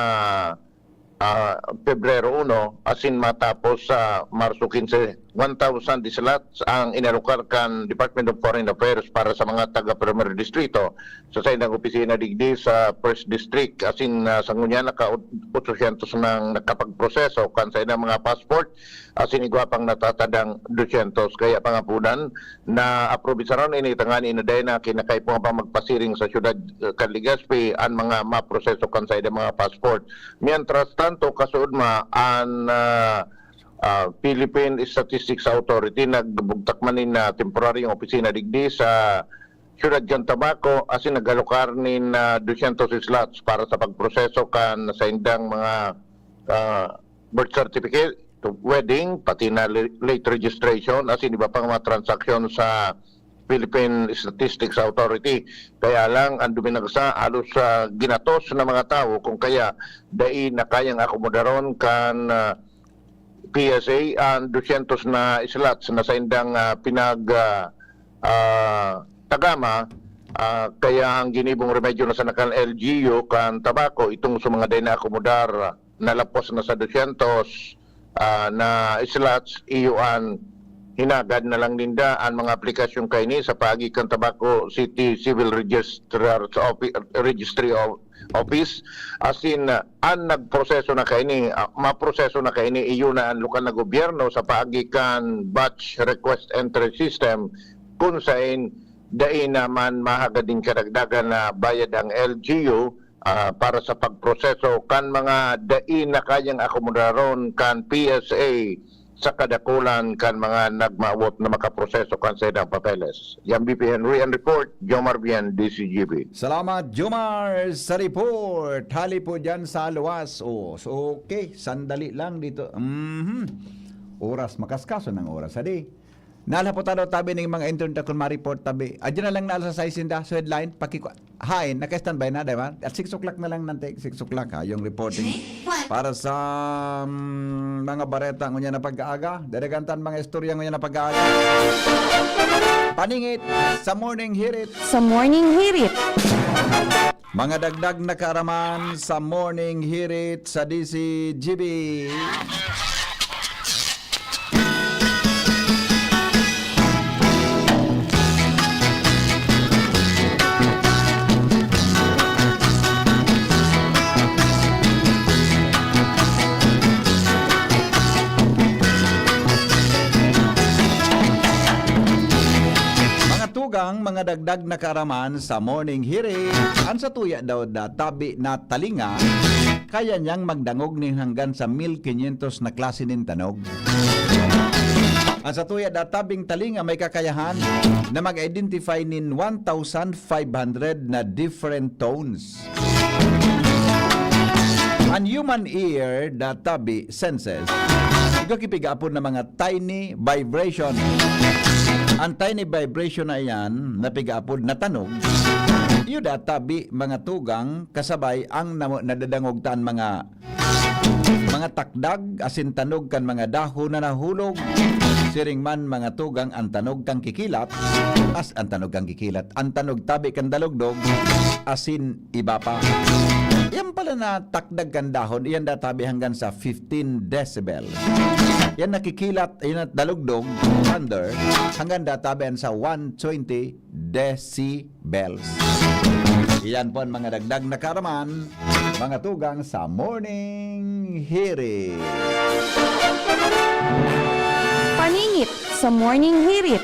ah, Pebrero uno, asin matapos sa Marso quince. One thousand slots ang inalokar kan Department of Foreign Affairs para sa mga taga Primer Distrito sa saindang opisina digdi sa First District. Asin, ah, sa ngunyan, naka-, otsosyentos nang nakapagproseso kan saindang mga passport, asin igwa pang natatadang dosyentos. Kaya pangapunan, na aprobisaron ini tangani na dai na kinakaipuhan pa magpasiring sa siyudad, eh, kan Legazpi an mga maproseso kan saindang mga passport. Mientras tanto, kasuodma an, ah, ah, Philippine Statistics Authority nagbugtak man nin, ah, temporaryong opisina digdi sa siyudad kan Tabaco asin nag-alokar nin, ah, dosyentos slots para sa pagproseso kan saindang mga, ah, birth certificate, wedding, pati na le-, late registration asin iba pang mga transaksyon sa Philippine Statistics Authority. Kaya lang, ang duminagsa, halos, ah, ginatos na mga tawo, kung kaya dai na kayang akomodaron kan, ah, P S A ang dosyentos na slots na saindang, ah, pinag, ah, ah, tagama. Ah, kaya ang ginibong remedyo na sana kan L G U kan Tabaco, itong sa mga dai na akomodar, nalapos na sa dosyentos, ah, na slots, iyo an hinagad na lang ninda an mga aplikasyon kaini sa paagi kan Tabaco City Civil Registrar's Offi-, Registry of-, Office. Asin, ah, an nagproseso na kaini, ah, maproseso na kaini, iyo na an lokal na gobyerno sa paagi kan batch request entry system, kun sain dai naman mahagad nin kadagdagan na bayad ang L G U, ah, para sa pagproseso kan mga dai na kayang akomodaron kan P S A sa kadakulan kan mga nagmawot na makaproseso kan saindang papeles. Yan, B P Henry, ang report, Jomar Bien, D C G B. Salamat, Jomar, sa report. Hali po dyan sa luwas. Oh, so, okay, sandali lang dito. Mhm. Oras, makaskaso ng oras, hadi. Nalapot ano tabi ning mga intern ta kun ma-report tabi. Adyan na lang na alas sais sinda. So headline, pakikwa-, hain, naka-standby na, di ba? At six o'clock na lang nanti, six o'clock ha, yung reporting. Para sa, mm, mga bareta ngunyan na pag-aaga, dadagantan mga istorya ngunyan na pag-aaga. Paningit sa Morning Hirit. Sa Morning Hirit. Mga dagdag na kaaraman sa Morning Hirit sa D C G B. Mga tugang, mga dagdag na kaaraman sa Morning Hirit. An satuya daw da tabi na talinga, kaya niyang magdangog nin hanggan sa mil kinyentos na klase nin tanog. An satuya da tabing talinga may kakayahan na mag-identify nin one thousand five hundred na different tones. An human ear da tabi senses, igwa ki pigaapod na mga tiny vibration. An tiny vibration na iyan, na pigaapod na tanog, Iyo da tabi, mga tugang, kasabay ang namo-, nadadangog ta an mga, mga takdag asin tanog kan mga dahon na nahulog. Siring man, mga tugang, an tanog kan kikilat, as an tanog kan kikilat, an tanog tabi kan dalugdog, asin iba pa. Yan pala na takdag kan dahon, iyan da tabi hanggang sa fifteen decibel. Yan nakikilat, yan na dalugdog, thunder, hanggang da tabi an sa one twenty decibels. Iyan po ang mga dagdag na kaaraman, mga tugang sa Morning Hirit. Paningit sa Morning Hirit.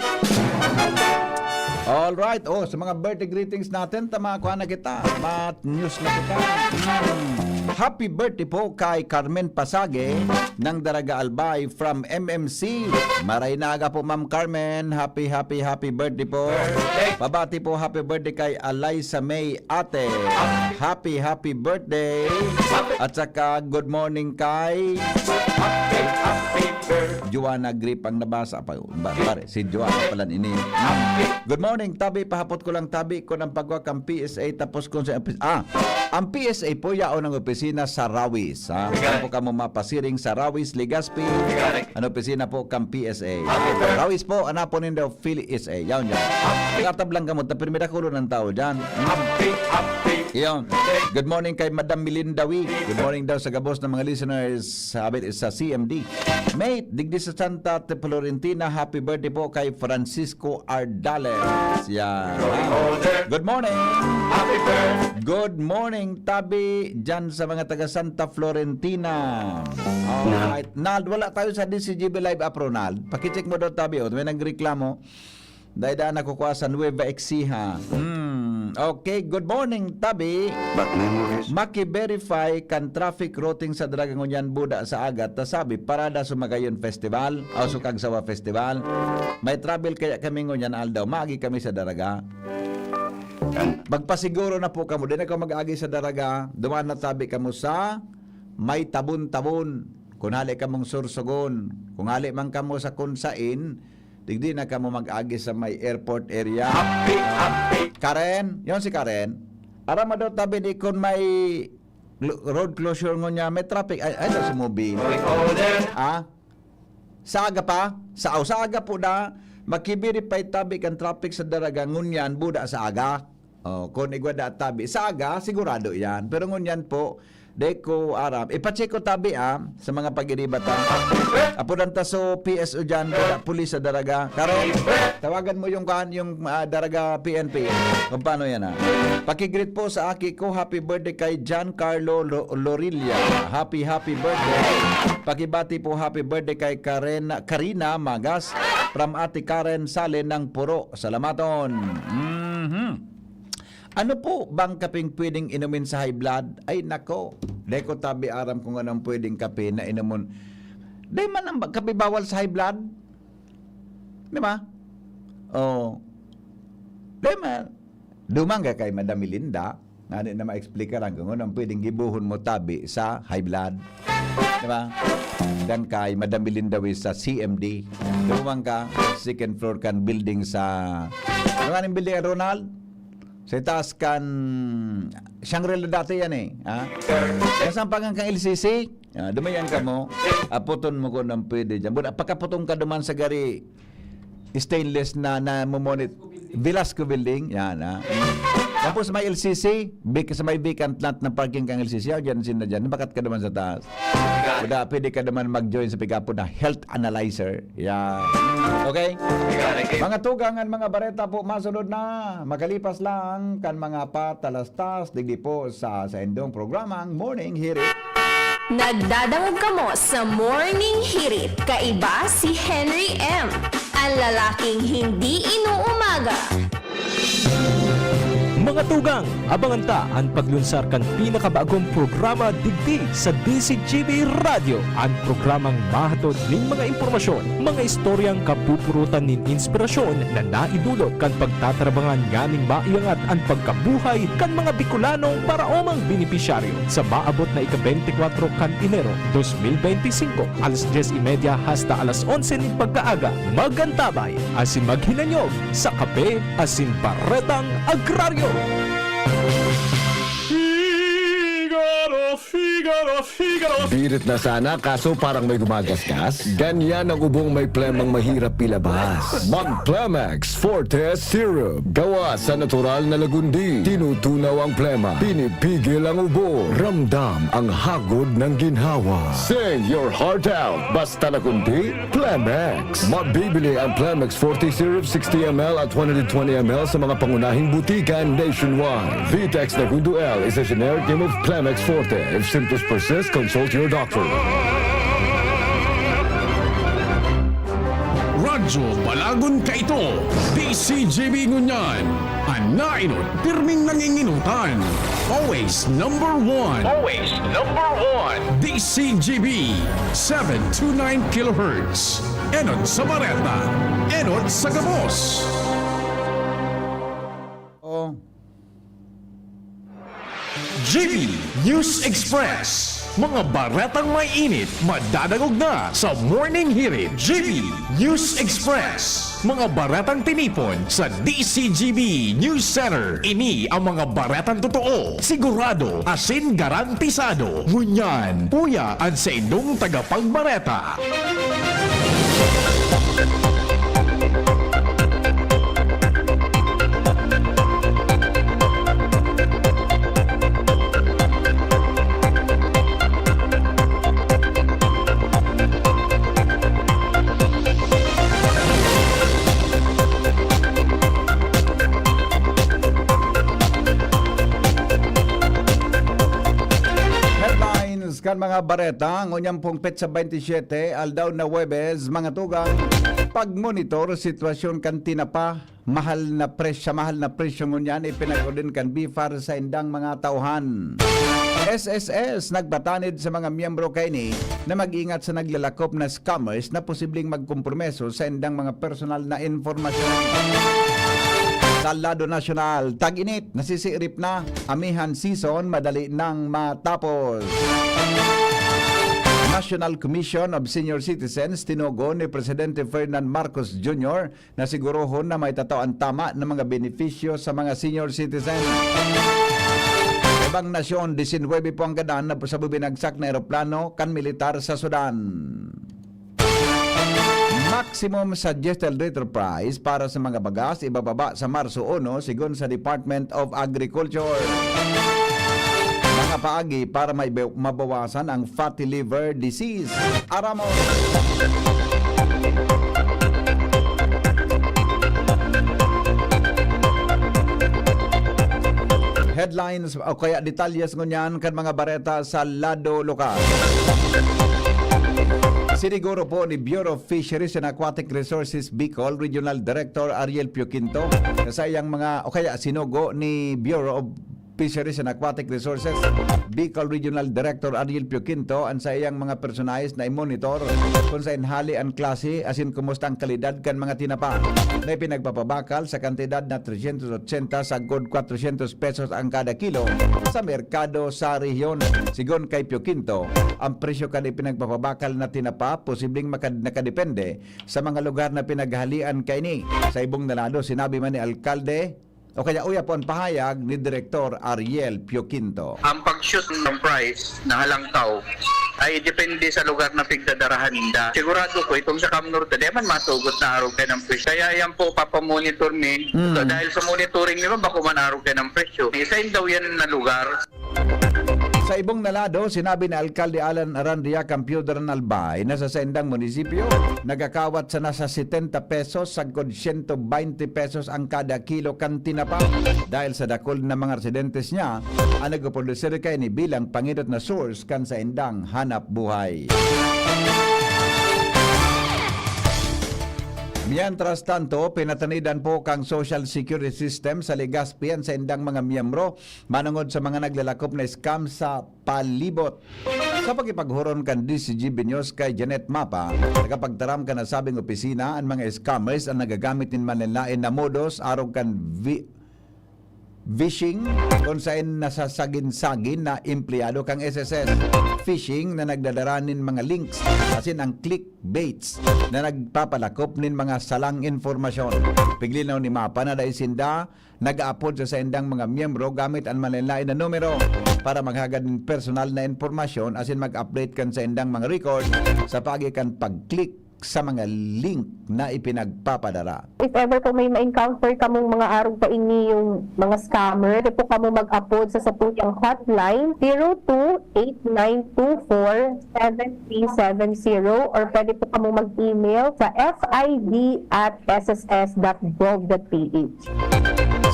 Alright, oh, sa mga birthday greetings natin, tama, kuha na kita. Bad news na kita. Hmm. Happy birthday po kay Carmen Pasage ng Daraga Albay from M M C. Maray na aga po, Ma'am Carmen. Happy, happy, happy birthday po. Pabati po, happy birthday kay Alaysa May Ate. Happy, happy birthday. At saka, good morning kay Joanna Grip ang nabasa pa. Ba-, pare, si Joanna pala ini. Good morning, tabi. Pahapot ko lang, tabi, kun ang pagwa kang P S A, tapos kung sa, ah, ang P S A po, yaon ang opisina sa Rawis, ha? Kung po kamo mapasiring sa Rawis, Legazpi, ang opisina po kang P S A. Rawis po, hanapon nindo, Philly S A. Yaon dyan. Nakatablang kamo, ta pirmi dakulo ng tao dyan. Iyon. Good morning kay Madam Melinda Wee. Good morning daw sa gabos ng mga listeners sa, sa C M D. Mate, digdi sa Santa Florentina, happy birthday po kay Francisco Ardales. Yan. Good morning. Happy birthday. Good morning, tabi, dyan sa mga taga Santa Florentina. Alright. Nald, wala tayo sa D C G B Live App, Ronald. Pakicheck mo daw, tabi, oh. May nagreklamo. Dai-dai na kukua sa Nueva Ecija. Hmm. Okay, good morning, tabi. But memories. Maki-verify kan traffic routing sa Daraga ngunyan buda sa aga, ta sabi, parada sa Magayon Festival, o sa Cagsawa Festival. May travel kaya kami ngunyan aldaw, maagi kami sa Daraga. And magpasiguro na po kamo, di na kamo mag-agi sa Daraga, duman na tabi kamo sa may Tabon-Tabon. Kung hali kamong Sorsogon, kung hali man kamo sa Kunsain, digdi na kamo mag-agi sa may airport area. Happy, happy. Karen, yon si Karen. Aram mo daw tabi di kun may cl-, road closure ngunyan, may traffic. Ay, ay, daw sa movie. Recorder. Ah? Sa aga pa? Sa, oh, sa aga po na, maki-verify tabi kan traffic sa Daraga ngunyan, buda sa aga. Oh, kun igwa da tabi. Sa aga, sigurado yan. Pero ngunyan po, di ko aram. Ipacheck ko tabi, ah, sa mga pag-iriba ta. Apudan ta so P S O dyan, buda, pulis sa Daraga. Karo, tawagan mo yung, kan, yung, ah, Daraga P N P. Kung paano yan, ah. Pakigreet po sa aki ko, happy birthday kay John Carlo Lo-, Lorilla. Happy, happy birthday. Pakibati po, happy birthday kay Karen, Karina Magas. From Ate Karen Sale ng Puro. Salamaton. Mhm. Ano po bang kapeng pwedeng inumin sa high blood? Ay, nako. Di ko tabi aram kung anong pwedeng kape na inumon. Di man ang ba-, kape bawal sa high blood? Di ba? Oh. Di man. Duman ka kay Madam Melinda, ngani na ma-explicaran kung anong pwedeng gibohon mo tabi sa high blood. Di ba? Diyan kay Madam Melinda Wee sa C M D. Duman ka, second floor kan building sa, ano nga ning building, Ronald? Sa taas kan Shangri-La dati yan eh. Ha? Yan sa pangan kan L C C. Ah, dumayan ka mo. Aputon mo kung anong pwede dyan. Buda, pagkaputon ka duman sa gari, stainless na, na mumonit. Velasco Building, yan, ha. Tapos may L C C, big, sa may vacant lot na parking kang L C C, oh, dyan, sina dyan, bakat ka naman sa taas. Wala, pwede ka naman mag-join sa pick-up na health analyzer. Yan. Okay? Mga tugang, ang mga bareta po, masunod na. Makalipas lang kan mga patalastas, digdi po sa, sa indong programang Morning Hirit. Nagdadangog kamo sa Morning Hirit. Kaiba si Henry M, ang lalaking hindi inuumaga. Mga tugang, abangan ta an paglunsar kan pinakabagong programa digdi sa D C G B Radyo, an programang mahatod nin mga impormasyon, mga istoryang kapupurutan nin inspirasyon na naidulot kan pagtatrabangan nganing maiangat an pagkabuhay kan mga Bicolanong paraomang benepisyaryo. Sa maabot na ika-beintikwatro kan Enero dos mil beintisinko, alas dyes y media hasta alas onse nin pagkaaga, mag-antabay asin maghinanyog sa Kape asin Baretang Agraryo. Figaro, Figaro, Figaro. Birit na sana, kaso parang may gumagasgas. Ganyan ang ubong may plemang mahirap ilabas. Mag Plemex Forte Syrup. Gawa sa natural na lagundi. Tinutunaw ang plema. Pinipigil ang ubo. Ramdam ang hagod ng ginhawa. Sing your heart out. Basta lagundi, Plemex. Mabibili ang Plemex Forte Syrup sixty M L at one hundred twenty M L sa mga pangunahing butika nationwide. Vitex Negundo L is a generic name of Plemex Forte. If symptoms persist, consult your doctor. Radyo Balagon Kaito, D C G B ngunyan. An nainot, pirming nanginginutan. Always number one. Always number one. D C G B, seven two nine kilohertz. Enot sa bareta, enot sa gabos. Oh. G B News Express. Mga baretang may init, madadangog na sa Morning Hirit. G B News Express. Mga baretang tinipon sa D C G B News Center. Ini ang mga baretang totoo, sigurado, asin garantisado. Ngunyan, uya an saindong tagapagbareta. Headlines kan mga bareta, ngunyan pong petsa baynte siyete, aldaw na Huwebes, mga tugang, pagmonitor sitwasyon kan tinapa, mahal na presyo, mahal na presyo ngunyan ipinag-ordin kan BFAR sa indang mga tauhan. S S S nagpatanid sa mga miyembro kaini na mag-ingat sa naglalakop na scammers na posibleng magkompromiso sa indang mga personal na impormasyon. Sa lado nasyonal, tag-init, nasisirip na, amihan season, madali nang matapos. National Commission of Senior Citizens, tinugon ni Presidente Ferdinand Marcos Junior na sigurohon na maitatao an tama na mga benepisyo sa mga senior citizen. Ibang nasyon, disinwebe po ang gadan na sa bibinagsak na eroplano kan militar sa Sudan. Maximum suggested retail price para sa mga bagas ibababa sa Marso uno, sigon sa Department of Agriculture. Mga paagi para maiba-, mabawasan ang fatty liver disease. Aramon. Headlines o kaya detalyes ngunyan kan mga bareta sa lado lokal. Siniguro po ni Bureau of Fisheries and Aquatic Resources Bicol Regional Director Ariel Pio Quinto na sa iyang mga, o kaya sinugo ni Bureau of Fisheries and Aquatic Resources, Bicol Regional Director Ariel Pio Quinto, an saiyang mga personaes na i-monitor kung saen hale an klase asin kumusta ang kalidad kan mga tinapa na ipinagpapabakal sa kantidad na tresyentos otsenta sagkod kwatrosyentos pesos ang kada kilo sa merkado sa rehiyon. Sigon kay Pio Quinto, ang presyo kan ipinagpapabakal na tinapa posibleng makad-, nakadepende sa mga lugar na pinaghalian kaini. Sa ibong na lado, sinabi man ni Alkalde, o kaya uya po an pahayag ni Direktor Ariel Pio Quinto. Ang pag-shoot ng price na halangkaw ay depende sa lugar na pigdadarahan ninda. Sigurado ko, itong sa Cam Norte, di man masugot na arog kayo ng presyo. Kaya yan po, papamonitor mi. Mm. So, dahil sa monitoring mi man, bako man arog kayo ng presyo. Isa yun daw yan na lugar. Sa ibong na lado, sinabi ni Alkalde Alan Arandia Campiodran Albay na sa saindang munisipyo, nagakawat sa nasa setenta pesos sagkod siyento baynte pesos ang kada kilo kan tinapa, dahil sa dakul na mga residentes niya ang nagproprodusir kaini bilang pangenot na source kan saindang hanap buhay. Mientras tanto, pinatanidan po kan Social Security System sa Legazpi an saindang mga miyembro manongod sa mga naglalakop na scam sa palibot. Sa pakipaghuron kan D C G B News kay Janet Mapa, nakapagtaram kan nasabing opisina, an mga scammers an nagagamit nin manlaen-laen na modus arog kan vi-, Vishing, kung saen nasasagin-sagin na empleyado kan S S S. Phishing na nagdadara nin mga links, asin ang clickbaits na nagpapalakop nin mga salang impormasyon. Piglinaw ni Mapa na dai sinda nag-aapod sa saindang mga miyembro gamit an manlaen-laen na numero para maghagad nin personal na impormasyon asin mag-update kan saindang mga record sa paagi kan pag-click sa mga link na ipinagpapadara. If ever po may ma-encounter kamong mga arog pa ini yung mga scammer, pwede po kamo mag-apod sa satuyang hotline, zero two eight nine two four seven three seven zero, or pwede po kamo mag-email sa F I D at S S S dot gov dot P H.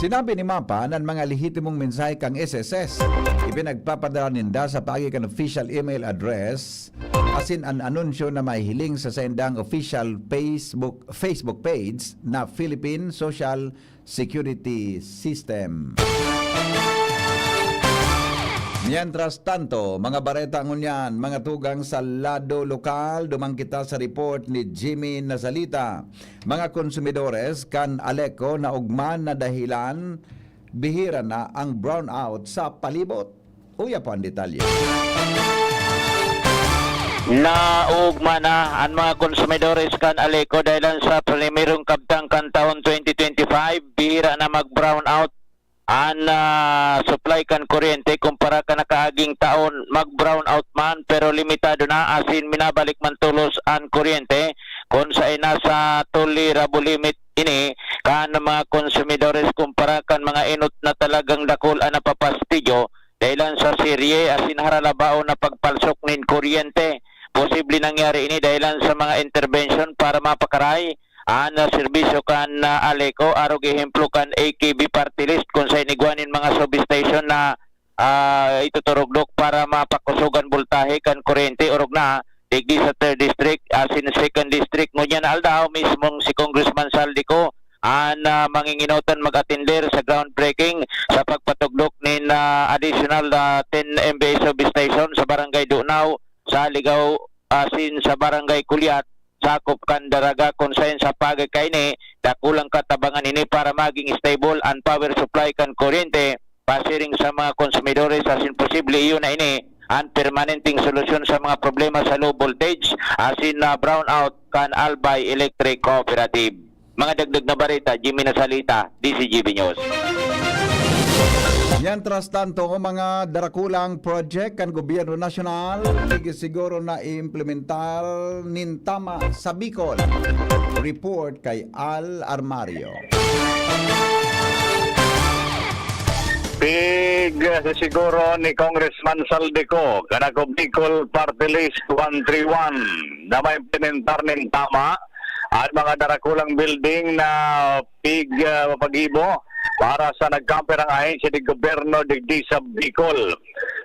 Sinabi ni Mapa na an mga lehitimong mensahe kan S S S ipinagpapadara ninda sa paagi kan official email address asin an anunsyo na mahihiling sa saindang official Facebook, Facebook page na Philippine Social Security System. Mientras tanto, mga bareta ngunyan, mga tugang sa lado lokal, duman kita sa report ni Jimmy Nazalita. Mga konsumidores kan Aleco na ugman na dahilan, bihira na ang brownout sa palibot. Uya po ang detalye. Naugma na an mga konsumidores kan Aleco dahilan sa primerong kabtang kan taon twenty twenty-five, bihira na mag-brownout an, ah, supply kan kuryente kumpara kan nakaaging taon. Mag-brownout man, pero limitado na, asin minabalik man tolos an kuryente. Kun saen nasa tolerabulimit ini kan mga konsumidores kumpara kan mga enot na talagang dakul an napapastidyo, dahilan sa serye asin haralabaon na pagpalsok nin kuryente. Posible nangyari ini dahilan sa mga interbensyon para mapakaray an, ah, serbisyo kan, ah, Aleco, arog ehemplo kan A K B Party List, kun saen igwa nin mga substation na, ah, ituturugdok para mapakusog an boltahe kan kuryente, orog na digdi sa third district, asin second district. Ngunyan na aldaw, mismong si Congressman Zaldy Co an, ah, manginginotan mag-atender sa groundbreaking sa pagpatugdok nin, ah, additional, ah, ten M V A substation sa Barangay Dunao, sa Ligao, asin sa Barangay Culiat, sakop kan Daraga, kun saen sa paagi kaini, dakulang katabangan ini para maging stable an power supply kan kuryente, pasiring sa mga konsumidores, asin posible iyo na ini an permanenteng solusyon sa mga problema sa low voltage asin na brownout kan Albay Electric Cooperative. Mga dagdag na bareta, Jimmy Nasalita, D Z G B News. Mientras tanto, mga darakulang project kan gobyerno nasyonal, sige siguro na i-implementar nin tama sa Bicol. Report kay Al Armario. Pig, siguro ni Congressman Zaldy Co, kan Ako Bicol Party List one three one, na maimplementar nin tama an mga darakulang building na pig, ah, pagibo para sa nagkampirang ahensya de gobyerno digdi sa Bicol.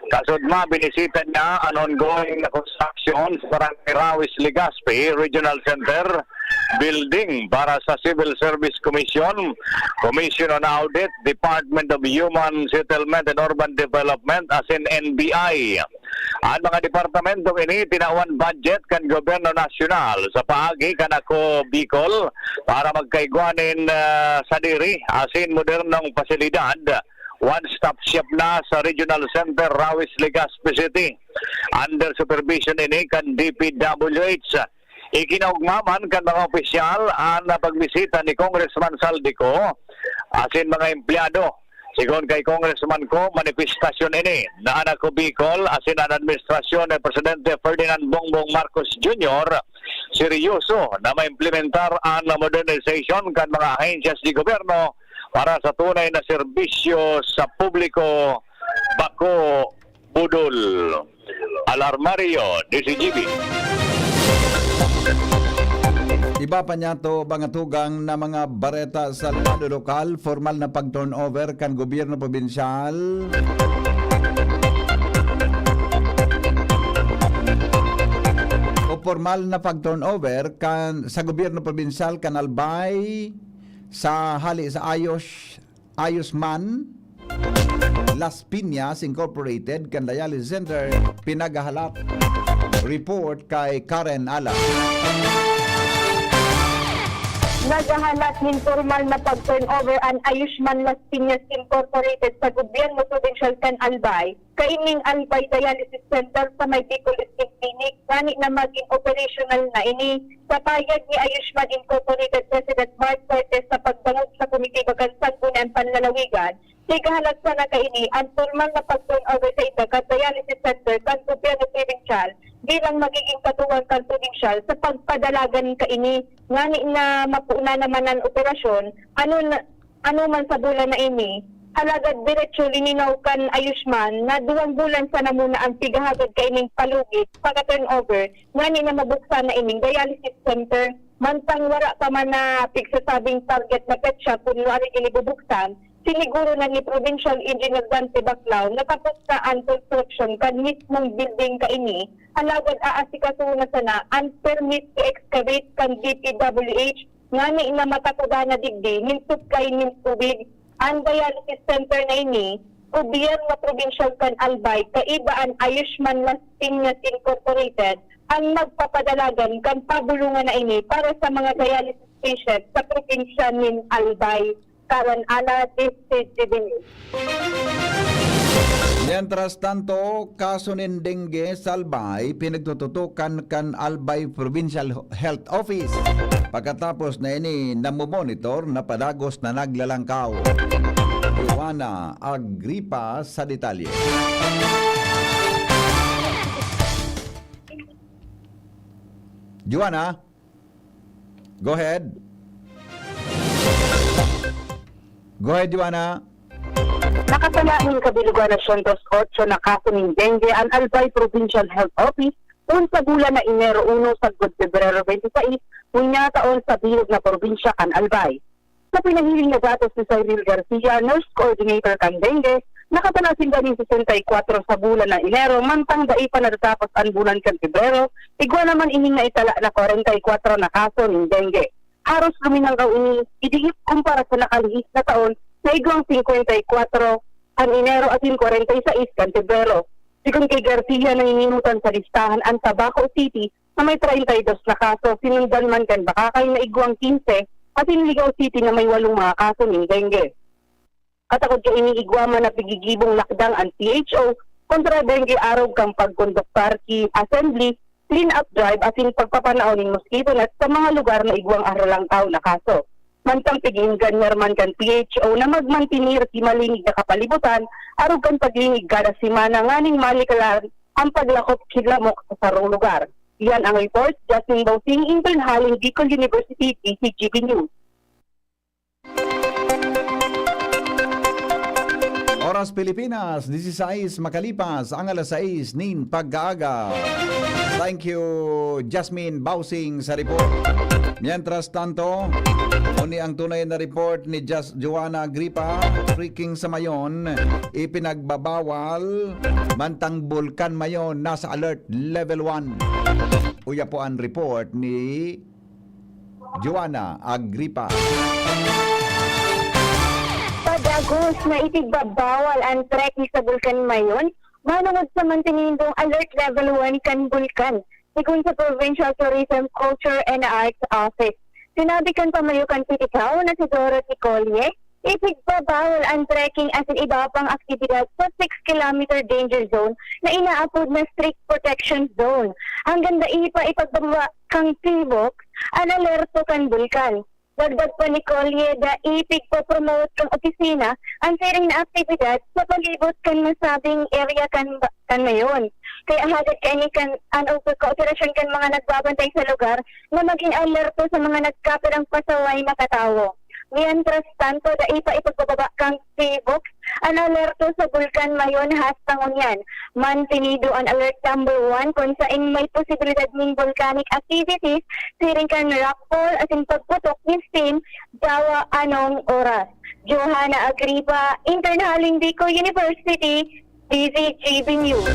Kasudma, binisita niya an ongoing na construction sa Barangay Rawis, Legazpi Regional Center building para sa Civil Service Commission, Commission on Audit, Department of Human Settlement and Urban Development, asin N B I. An mga departamentong ini tinawan budget kan gobyerno nasyonal sa paagi kan Ako Bicol para magkaigwa nin, ah, sadiri asin modernong pasilidad. One-stop shop na sa Regional Center Rawis, Legazpi City. Under supervision ini kan D P W H. Ikinaugma man kan mga opisyal an pagbisita ni Congressman Zaldy Co asin mga empleyado. Sigon kay Congressman Co, manifestasyon ini na an Ako Bicol asin an administrasyon ni Presidente Ferdinand Bongbong Marcos Junior seryoso na maimplementar an modernization kan mga ahensyas de gobyerno para sa tunay na serbisyo sa publiko, bako budol. Alarmario, D Z G B. Iba pa niyato, mga tugang, na mga bareta sa lado lokal, formal na pag-turnover kan gobyerno probinsyal o formal na pag-turnover kan, sa gobyerno probinsyal kan Albay sa hali sa Ayos Ayos Man, Las Piñas Incorporated kan Dialysis Center, pinaghahalat. Report kay Karen Ala. Naghahalat nin pormal na pag-turnover an Ayushman Las Piñas Incorporated sa gobyerno probinsyal kan Albay, kaining Albay Dialysis Center sa may Bicol State Clinic, ngani na magin operasyonal na ini. Sa pahayag ni Ayushman Incorporated President Mark Cortez sa pagdangog sa komitiba kan Sangguniang Panlalawigan, tighahalat sana kaini an pormal na pag-turnover sa ida kan dialysis center kan gobyerno probinsyal bilang magiging katuwang kan probinsyal sa pagpadalagan kaini, ngani na mapoon na naman an operasyon, ano na, ano man sa bulan na ini. Alagad diretso lininaw kan Ayushman na duwang bulan sana muna ang pighahagad kaining palugit, pagka-turnover, ngani na mabuksan na ining dialysis center. Mantang wara pa man na pigsasabing target na petsa kun nuarin ini bubuksan, siniguro na ni Provincial Engineer Dante Baclao na tapos na an construction kan mismong building kaini, alagad aasikasuhon na sana an permit i-excavate kan D P W H ngani na matakodan na digdi nin supply nin tubig. An dialysis center na ini, gobyerno probinsyal kan Albay, kaiba an Ayushman Las Piñas Incorporated, ang magpapadalagan kan pabulungan na ini para sa mga dialysis patient sa probinsya nin Albay. Karen Ana, D C G B News. Mientras tanto, kaso nin dengue sa Albay, pinagtututukan kan Albay Provincial Health Office. Pagkatapos na ini namomonitor, napadagos na naglalangkaw. Joanna Agripa sa detalye. Joanna? Go ahead. Go ahead, Joanna. Nakasala nin kabilugan na syentos otso na kaso nin dengue an Albay Provincial Health Office kun sa bulan na Enero uno sagkod Pebrero twenty-six, ngunyan taon sa bilog na probinsya kan Albay. Sa pinahiling na datos ni Cyril Garcia, nurse coordinator kan dengue, nakasala sinda nin sesenta y kwatro sa bulan na Enero, mantang dai pa natatapos an bulan kan Pebrero, igwa naman ining naitala na kwarenta y kwatro na kaso nin dengue. Haros luminangkaw ini, idiit kumpara sa nakalihis na taon na igwang singkwenta y kwatro kan Enero asin kwarenta y sais kan Pebrero. Sigon ki Garcia, nanginginotan sa listahan an Tabaco City na may treinta y dos na kaso, sinundan man kan Bacacay na igwang quince, asin Ligao City na may walong mga kaso nin dengue. Katakod kaini, igwa man na pigigibong lakdang an C H O kontra dengue arog kan pagkonduktar ki assembly, clean-up drive asin pagpapanao nin mosquito net sa mga lugar na igwang aralangkaw na kaso. Mantang pig-iingganhar man kan P H O na magmantener ki malinig na kapalibutan arog kan paglinig kada semana nganing malikalan ang paglakop ki lamok sa sarong lugar. Iyan ang report, Jasmine Bausing, intern haling Bicol University, D C G B News. Oras Pilipinas, disisais makalipas ang alas sais nin pagkaaga. Thank you, Jasmine Bausing, sa report. Mientras tanto, uni ang tunay na report ni Jas-, Joanna Agripa, freaking sa Mayon, ipinagbabawal, mantang Bulkan Mayon nasa alert level one. Uya po ang report ni Joanna Agripa. Padagos na ipigbabawal ang trekking sa Bulkan Mayon, manongod sa mantenindong alert level one kan bulkan, sigon sa Provincial Tourism, Culture and Arts Office. Sinabi kan pamayo kan P T C A O na si Dorothy Colye, ipigbabawal ang trekking asin iba pang aktibidad sa six kilometer danger zone na inaapod na strict protection zone. Hanggang dai pa ipagbaba kan T V O C an alerto kan bulkan. Dagdag pa ni Colye, dai pigpo-promote kan opisina an siring na aktibidad sa palibot kan nasabing area kan ba-, kan Mayon. Kaya hagad kaini kan an og kooperasyon kan mga nagbabantay sa lugar na magin alerto sa mga nagkapirang pasaway na katawo. Mientras tanto, dai pa ipagbababa kan T V O C an alerto sa Bulkan Mayon hasta ngunyan. Mantenido an alert number one kun saen may posibilidad nin volcanic activities, siring kan rockfall asin pagputok nin steam dawa anong oras. Johanna Agripa, intern haling Bicol University, D Z G B News.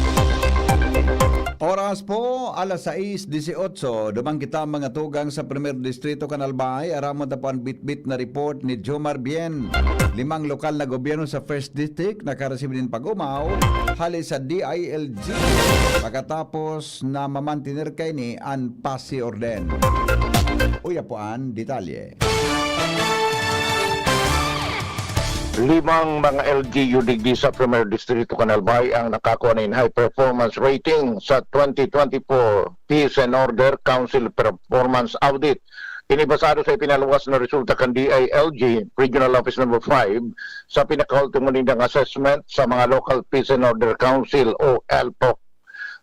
Oras po, alas sais dieciocho. Duman kita, mga tugang, sa Primer Distrito kan Albay. Aramon ta po an bitbit na report ni Jomar Bien. Limang lokal na gobyerno sa First District nakaresibi nin pag-omaw hali sa D I L G, pagkatapos na mamantener kaini an PASI Orden. Uya po an detalye. Limang mga L G U digdi sa Primer Distrito kan Albay ang nakakua nin high performance rating sa twenty twenty-four Peace and Order Council Performance Audit. Ini basado sa ipinaluwas na resulta kan D I L G, Regional Office Number five, sa pinakaultimo nindang assessment sa mga Local Peace and Order Council o LPOC.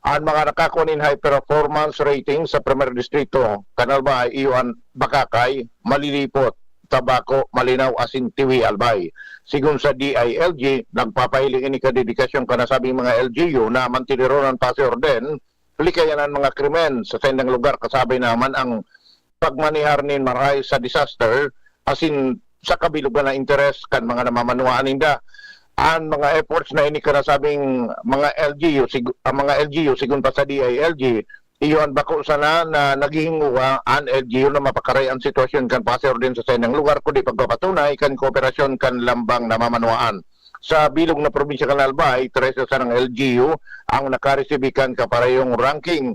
An mga nakakua nin high performance rating sa Primer Distrito kan Albay iyo an Bacacay, Malilipot, Tabaco, Malinao asin Tiwi, Albay. Sigon sa D I L G, nagpapahiling ini kan dedikasyon kan nasabing mga L G U na mantineron an pasi-orden, likayan an mga krimen sa saindang lugar, kasabay na man ang pagmanehar nin marahay sa disaster asin sa kabilogan na interes kan mga namamanwaan ninda. An mga efforts na ini kan nasabing mga L G U, sig-, ang mga L G U, sigon pa sa D I L G, iyo an bako sana na naghihingowa an L G U na mapakaray an sitwasyon kan pasi-orden sa saindang lugar, kundi pagpapatunay kan kooperasyon kan lambang namamanwaan. Sa bilog na probinsya kan Albay, trese sanang L G U ang nakaresibi kan kaparehong ranking,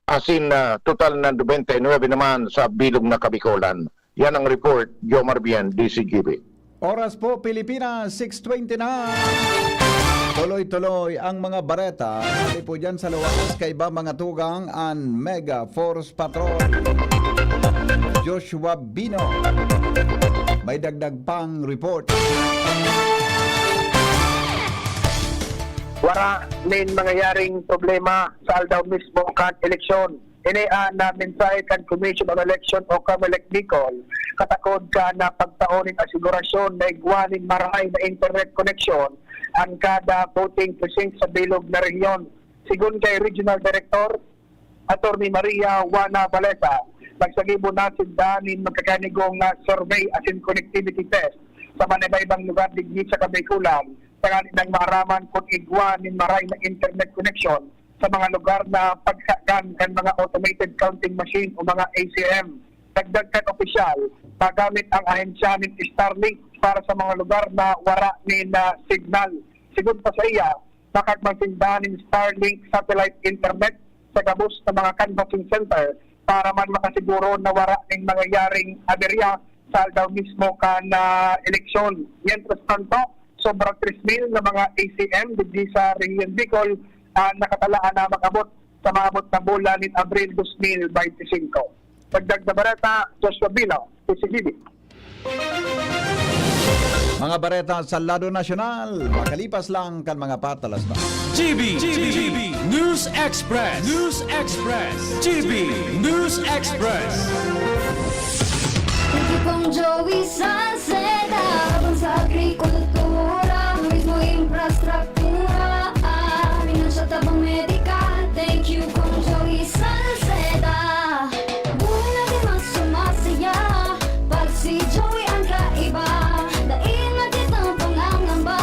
asin, ah, total na nobenta y nuebe naman sa bilog na Kabikolan. Yan ang report, Jomar Bien, D Z G B. Oras po, Pilipinas, six twenty na. Tuloy-tuloy ang mga bareta. Hali po dyan sa luwas, kaiba mga tugang, an Mega Force Patrol. Joshua Bino. May dagdag pang report. Wara nin mangyayaring problema sa aldaw mismo kan eleksyon. Ini an, ah, mensahe kan Commission on Election o Comelec Bicol, katakod kan, ah, pagtao nin asigurasyon na igwa nin marahay na internet connection an kada voting precinct sa bilog na rehiyon. Sigon kay Regional Director Attorney Maria Juana Valesa, nagsagibo na sinda nin magkakanigong, ah, survey asin connectivity test sa manaiba-ibang lugar digdi sa Kabikolan, tanganing maaraman kun igwa nin marahay na internet connection sa mga lugar na pagsagan kan mga automated counting machine o mga A C M. Dagdag kan opisyal, magamit ang ahensya nin Starlink para sa mga lugar na wara nin, ah, signal. Sigon pa sa iya, makagmasinda nin Starlink satellite internet sa gabos na mga canvassing center para man makasiguro na wara nin mangyayaring aberya sa aldaw mismo kan, ah, eleksyon. Mientras tanto, sobra tres mil na mga A C M digdi sa Rehiyon Bicol, ah, nakatalaan na mag-abot sa maabot na bulan nin Abril dos mil bente singko. Dagdag na bareta, Joshua Bino, D Z G B. Mga bareta sa lado nasyonal, makalipas lang kan mga patalas na. G B, G B, News Express, News Express, G B News Express. Thank you, Kong Joey Salceda. Tabang sa agrikultura, turismo, infrastruktura, ah, financial, tabang medikal. Thank you, Kong Joey Salceda. Buhay natin mas sumasaya pag si Joey ang kaiba. Dai na kitang pangangamba,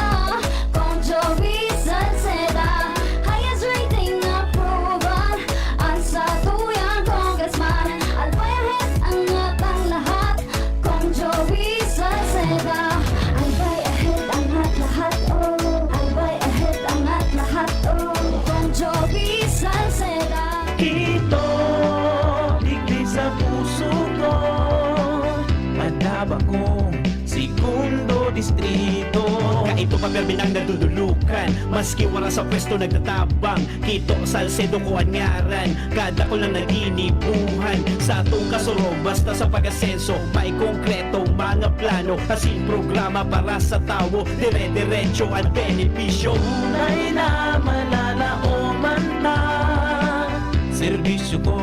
Kong Joey Salceda. Highest rating na approval, ang satuyang congressman. Albay ahead, angat ang lahat, Kong Joey Salceda. Albay ahead, angat lahat, oh. Albay ahead, angat lahat, oh. Kong Joey Salceda. Kito, digdi sa puso ko, Panaba kong Segundo Distrito. Kaito pa, permi nang nadudulukan, maski wala sa pwesto nagtatabang. Kito, Salcedo ko an ngaran, kadakul na naginibuhan. Sa atong kasurog, basta sa pag-asenso, may konkretong mga plano, asin programa para sa tawo, dire-diretso at benepisyo. Tunay na malalaoman ta, serbisyo ko,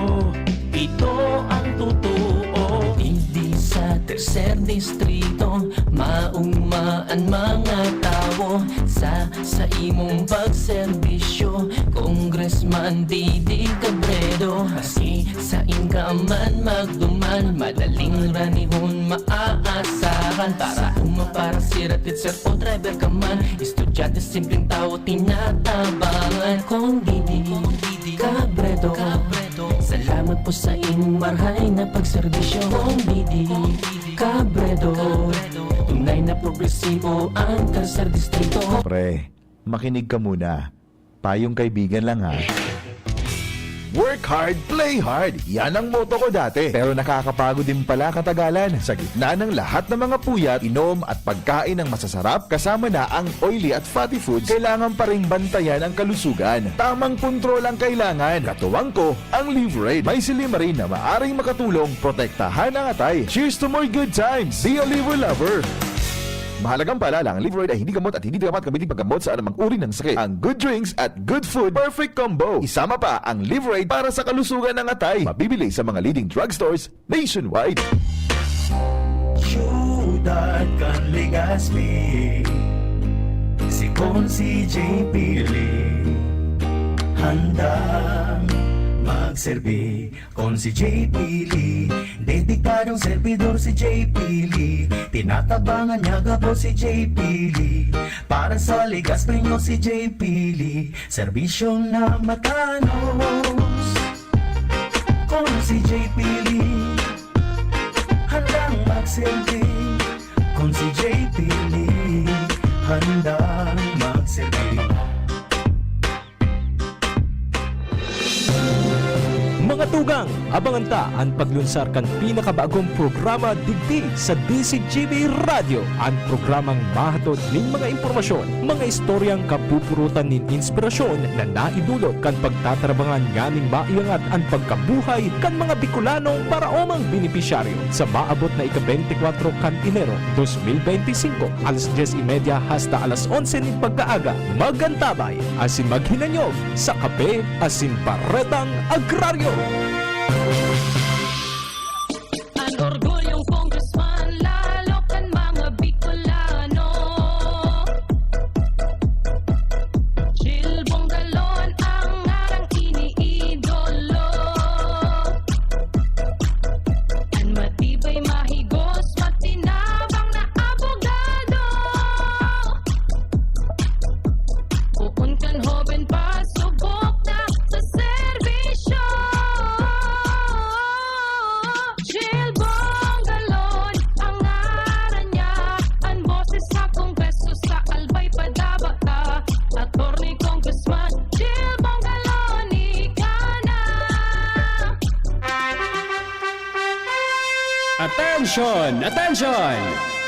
ito ang totoo. Digdi sa Tercer Distrito, maogma an mga tawo sa, sa imong pagserbisyo, Congressman Didi Cabredo. Maski sain ka man magduman, madaling ranihon maaasahan. Para uma, para sira, teacher o driver ka man, estudyante, simpleng tawo, tinatabangan. Kong Didi Cabredo, salamat po sa inyong marhay na pagserbisyo. Kong Didi Cabredo, tunay na progresibo ang Tercer Distrito. Pre, makinig ka muna. Payong kaibigan lang, ha. Work hard, play hard. Yan ang motto ko dati. Pero nakakapagod din pala katagalan. Sa gitna ng lahat ng mga puyat, inom at pagkain ng masasarap, kasama na ang oily at fatty foods, kailangan pa ring bantayan ang kalusugan. Tamang kontrol ang kailangan. Katuwang ko, ang Livraid. May silymarin na maaring makatulong protektahan ang atay. Cheers to more good times! Be a Liver Lover! Mahalagang paalala, ang Livraid ay hindi gamot at hindi dapat gamitin paggamot sa anumang uri ng sakit. Ang good drinks at good food, perfect combo. Isama pa ang Livraid para sa kalusugan ng atay. Mabibili sa mga leading drugstores nationwide. Siyudad kan Legazpi, si Consi J P Lee, handang magserbi. Consi J P Lee, dedikadong servidor si J P Lee. Tinatabangan niya gabos si J P Lee. Para sa Legazpeño si J P Lee, serbisyong na matanos. Consi J P Lee, handang magserbi. Consi J P Lee, handang magserbi. Mga tugang, abangan ta an paglunsar kan pinakabagong programa digdi sa D Z G B Radyo, an programang mahatod nin mga impormasyon, mga istoryang kapupurutan nin inspirasyon na naidulot kan pagtatarabangan nganing maiangat an pagkabuhay kan mga Bicolanong paraomang benepisyaryo. Sa maabot na ika-beintikwatro kan Enero, dos mil beintisinko, alas dyes y media hasta alas onse nin pagkaaga, mag-antabay asin maghinanyog sa Kape asin Baretang Agraryo. An orgulyong congressman, lalo kan mga Bicolano. Jil Bongalon ang ngarang iniidolo. An matibay, mahigos, matinabang na abogado. Poon kan hoben pa, subok na sa serbisyo. Jil Bongalon ang ngaran niya, an boses sa Kongreso sa Albay padaba ta. Attorney Congressman Jil Bongalon, ika na! Attention! Attention!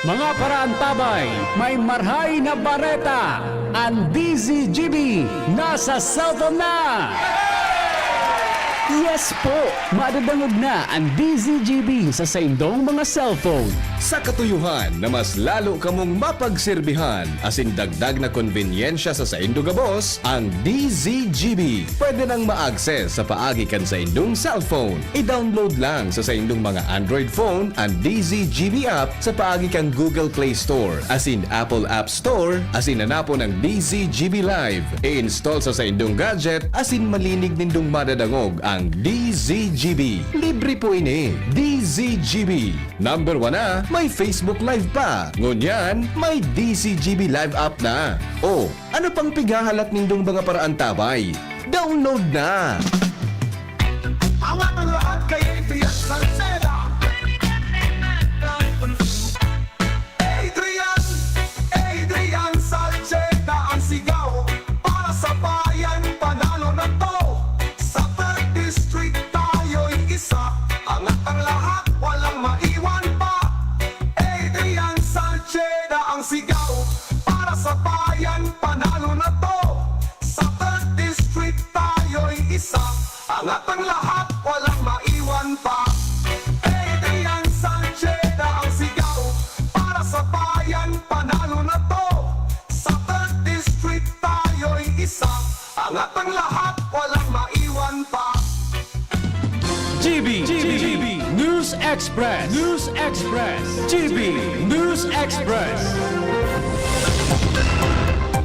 Mga paraantabay, may marhay na bareta! An D Z G B nasa cellphone na! Yes po! Madadangog na an D Z G B sa saindong mga cellphone. Sa katuyohan na mas lalo kamong mapagserbihan asin dagdag na konbenyensya sa saindo gabos, ang D Z G B pwede nang ma-access sa paagi kan saindong cellphone. I-download lang sa saindong mga Android phone an D Z G B app sa paagi kan Google Play Store asin Apple App Store, asin hanapon ang D Z G B Live. I-install sa saindong gadget asin malinig nindong madadangog ang D Z G B. Libre po ini. D Z G B. Number one na, may Facebook Live pa. Ngunyan, may D Z G B Live app na. O, ano pang pighahalat nindong mga paraantabay? Download na! Angat ang lahat kay Adrian Salceda. Adrian, Adrian Salceda ang sigaw para sa bayan, panalo na to. Sa third District tayo'y isa, angat ang lahat, walang maiwan pa. Adrian Salceda ang sigaw para sa bayan, panalo na to. Sa third District tayo'y isa, angat ang lahat, walang maiwan pa. Adrian Salceda ang sigaw para sa bayan, panalo na to. Sa third District tayo'y isa, angat ang lahat, walang maiwan pa. G B, G B, News Express, News Express, G B News Express.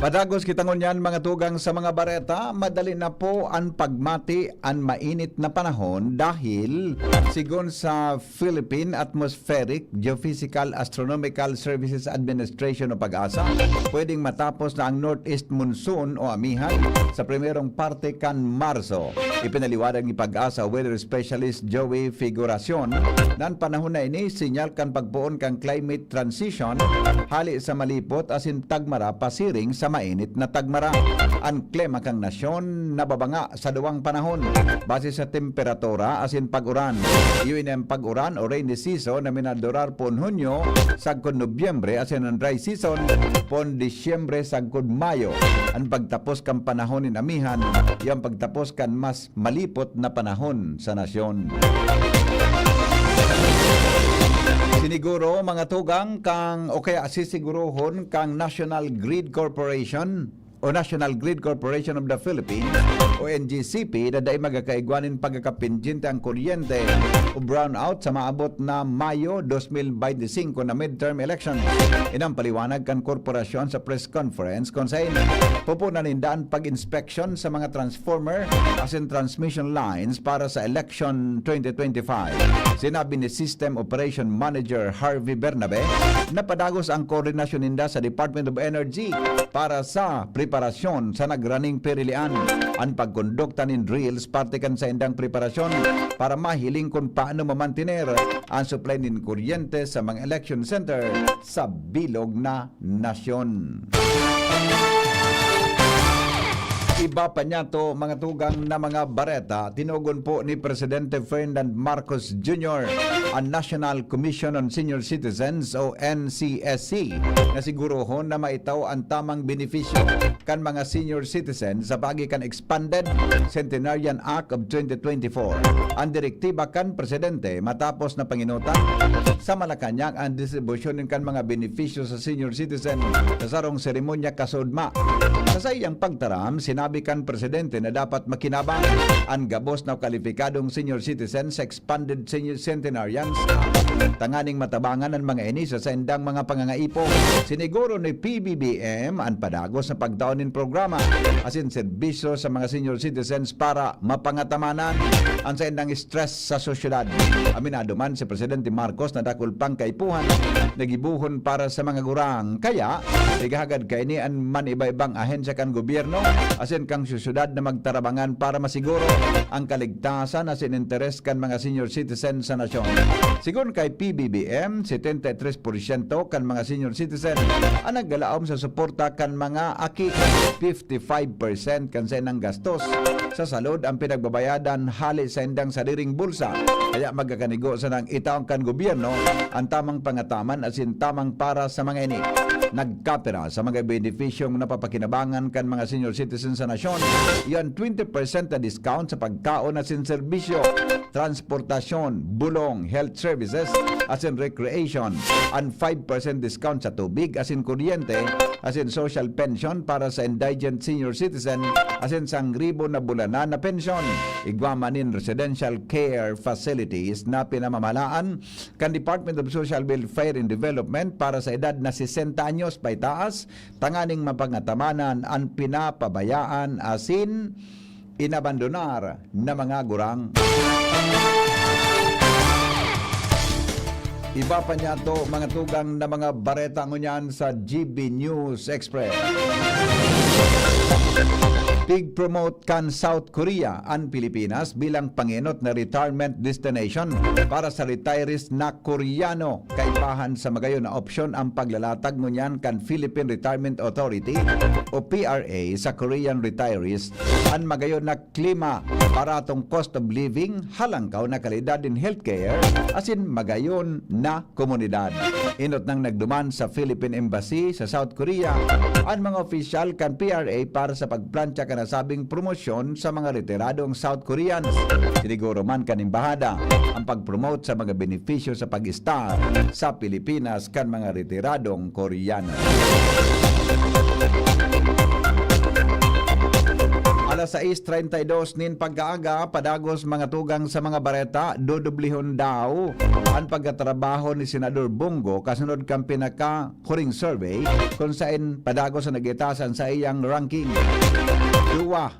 Padagos kita ngunyan, mga tugang, sa mga bareta. Madali na po an pagmati, an mainit na panahon dahil, sigon sa Philippine Atmospheric Geophysical Astronomical Services Administration o PAGASA, pwedeng matapos na ang northeast monsoon o amihan sa primerong parte kan Marso. Ipinaliwanag ni PAGASA Weather Specialist Joey Figuracion na an panahon na ini sinyal kan pagpoon kan climate transition hali sa malipot asin tagmara pasiring sa mainit na tagmara. An klima kan nasyon nababanga sa duwang panahon, base sa temperatura asin pag-uran. Iyo ini an pag-uran o rainy season na minadurar poon Hunyo sagkod Nobyembre, asin an dry season poon Disyembre sagkod Mayo. An pagtapos kan panahon nin amihan, iyo an pagtapos kan mas malipot na panahon sa nasyon. Siniguro, mga tugang, kang, o kaya sisigurohon kang National Grid Corporation o National Grid Corporation of the Philippines o N G C P na dai magkakaigwa nin pagkakapindyente ang kuryente o brownout sa maabot na Mayo dos mil beinti singko na midterm election. Inang paliwanag kan korporasyon sa press conference kun saen pupunan ninda an pag-inspeksyon sa mga transformer asin transmission lines para sa election twenty twenty-five. Sinabi ni System Operation Manager Harvey Bernabe na padagos ang koordinasyon ninda sa Department of Energy para sa preparasyon sa nagraning pirilian. An pagkondukta nin drills parte kan saindang preparasyon para mahiling kun paano mamantiner an supply nin kuryente sa mga election center sa bilog na nasyon. Iba pa niyato, mga tugang, na mga bareta, tinugon po ni Presidente Ferdinand Marcos Junior an National Commission on Senior Citizens o N C S C na sigurohon na maitao an tamang benepisyo kan mga senior citizens sa paagi kan Expanded Centenarian Act of twenty twenty-four. An direktiba kan Presidente matapos na panginutan sa Malacañang an distribusyon kan mga benepisyo sa senior citizen sa sarong seremonya kasuodma. Sa saiyang pagtaram, sinabi kan Presidente na dapat makinabang an gabos na kwalipikadong senior citizen sa Expanded Senior Centenarians Act tanganing matabangan an mga ini sa saindang mga pangangaipo. Siniguro ni P B B M an padagos na pagtao nin programa asin serbisyo sa mga senior citizens para mapangatamanan an saindang stress sa sosyedad. Aminado man si Presidente Marcos na dakul pang kaipuhan na gibohon para sa mga gurang. Kaya, naghahagad kaini an man iba-ibang ahensya kan gobyerno asin kan sosyedad na magtarabangan para masiguro an kaligtasan asin interes kan mga senior citizen sa nasyon. Sigon kay P B B M, setenta y tres porsyento kan mga senior citizen an naglalaom sa suporta kan mga aki. Fifty-five percent kan saindang gastos sa salud an pinagbabayadan hale sa indang sadiring bulsa. Kaya magkakanigo sanang itaon kan gobyerno an tamang pangataman asin tamang para sa mga ini. Nagkapira sa mga benepisyong napapakinabangan kan mga senior citizens sa nasyon, iyo an twenty percent na discount sa pagkaon asin serbisyo, transportasyon, bulong, health services, asin recreation, an five percent discount sa tubig asin kuryente, asin social pension para sa indigent senior citizen, asin sangribo na bulanan na pensyon. Igwa man nin residential care facilities na pinamamahalaan kan Department of Social Welfare and Development para sa edad na sesenta anyos paitaas, tanganing mapangatamanan an pinapabayaan asin inabandonar na mga gurang. Iba pa niyato, mga tugang, na mga bareta ngunyan sa G B News Express. Pig-promote kan South Korea an Pilipinas bilang pangenot na retirement destination para sa retirees na Koreano. Kaibahan sa magayon na opsyon ang paglalatag ngunyan kan Philippine Retirement Authority o P R A sa Korean retirees. An magayon na klima, baratong cost of living, halangkaw na kalidad nin healthcare, asin magayon na komunidad. Enot nang nagduman sa Philippine Embassy sa South Korea an mga opisyal kan P R A para sa pagplantsa kan nasabing promosyon sa mga retiradong South Koreans. Siniguro man kan embahada ang pag-promote sa mga benepisyo sa pag-estar sa Pilipinas kan mga retiradong Koreano. Alas sais treinta y dos nin pag-aaga, padagos, mga tugang, sa mga bareta, dodoblihon daw an pagkatrabaho ni Senador Bong Go kasunod kan pinakahuring survey kun saen padagos an nag-itaas an saiyang ranking. Duwa,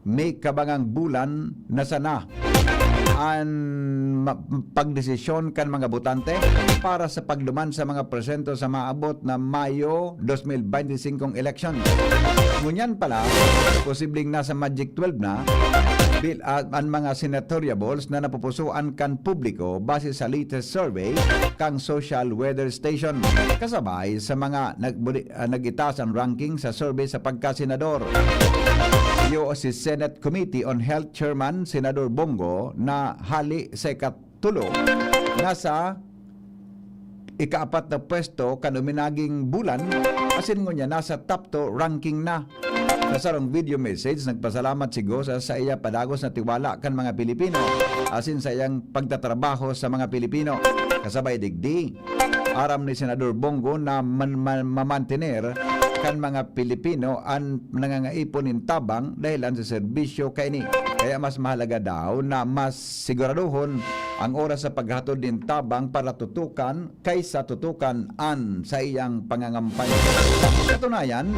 may kabangang bulan na sana an ma-, pagdesisyon kan mga botante para sa pagduman sa mga presento sa maabot na Mayo dos mil beinti singkong eleksyon. Ngunyan pa lang, posibleng nasa Magic twelve na bil-, ah, an mga senatoriables na napupusuan kan publiko base sa latest survey kan Social Weather Station. Kasabay sa mga nag-, ah, nag-itaas ang ranking sa survey sa pagkasenador. Iyo si Senate Committee on Health Chairman, Senador Bong Go, na hali sa ikatulo, nasa ikaapat na pwesto kan uminaging bulan, asin ngunyan nasa top two ranking na. Sa sarong video message, nagpasalamat si Go sa saiya padagos na tiwala kan mga Pilipino, asin saiyang pagtatrabaho sa mga Pilipino. Kasabay digdi, aram ni Senador Bong Go na man-, man-, mamantener kan mga Pilipino an nangangaipon nin tabang dahelan sa serbisyo kaini. Kaya mas mahalaga daw na mas siguraduhon ang oras sa paghatod nin tabang para tutukan kaysa tutukan an saiyang pangangampanya. Sa katunayan,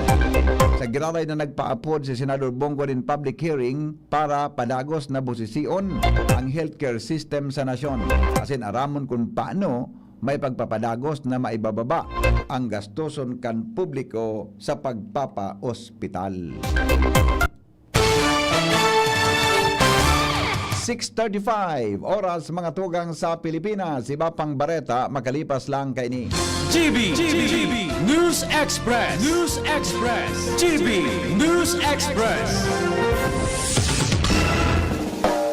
sa giraray na nagpaapod si Senador Bong Go nin public hearing para padagos na busision ang healthcare system sa nasyon, asin aramon kun paano maipagpapadagos na maibababa ang gastoson kan publiko sa pagpapa-ospital. Six thirty-five, oras, mga tugang, sa Pilipinas. Iba pang bareta makalipas lang kaini. G B, G B, News Express, News Express, G B News Express.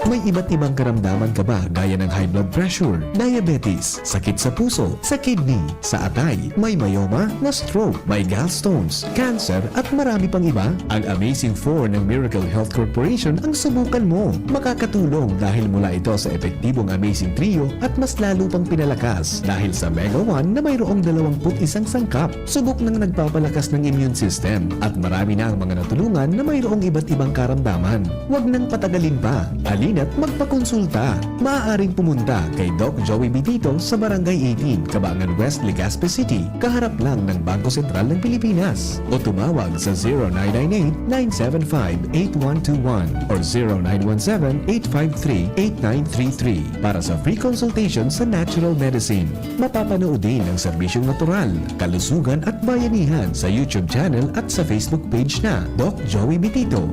May iba't ibang karamdaman ka ba, gaya ng high blood pressure, diabetes, sakit sa puso, sa kidney, sa atay, may myoma, na-stroke, may gallstones, cancer, at marami pang iba? Ang Amazing Four ng Miracle Health Corporation ang subukan mo. Makakatulong dahil mula ito sa epektibong Amazing Trio at mas lalo pang pinalakas dahil sa Mega One na mayroong dalawampu't isang sangkap. Subok nang nagpapalakas ng immune system at marami na ang mga natulungan na mayroong iba't ibang karamdaman. Huwag nang patagalin pa. Halina't magpakonsulta. Maaaring pumunta kay Doc Joey Bitito sa Barangay eighteen, Cabangan West, Legazpi City, kaharap lang ng Bangko Sentral ng Pilipinas. O tumawag sa zero nine nine eight, nine seven five, eight one two one or zero nine one seven, eight five three, eight nine three three para sa free consultation sa natural medicine. Mapapanood din ang serbisyong natural, kalusugan at bayanihan sa YouTube channel at sa Facebook page na Doc Joey Bitito.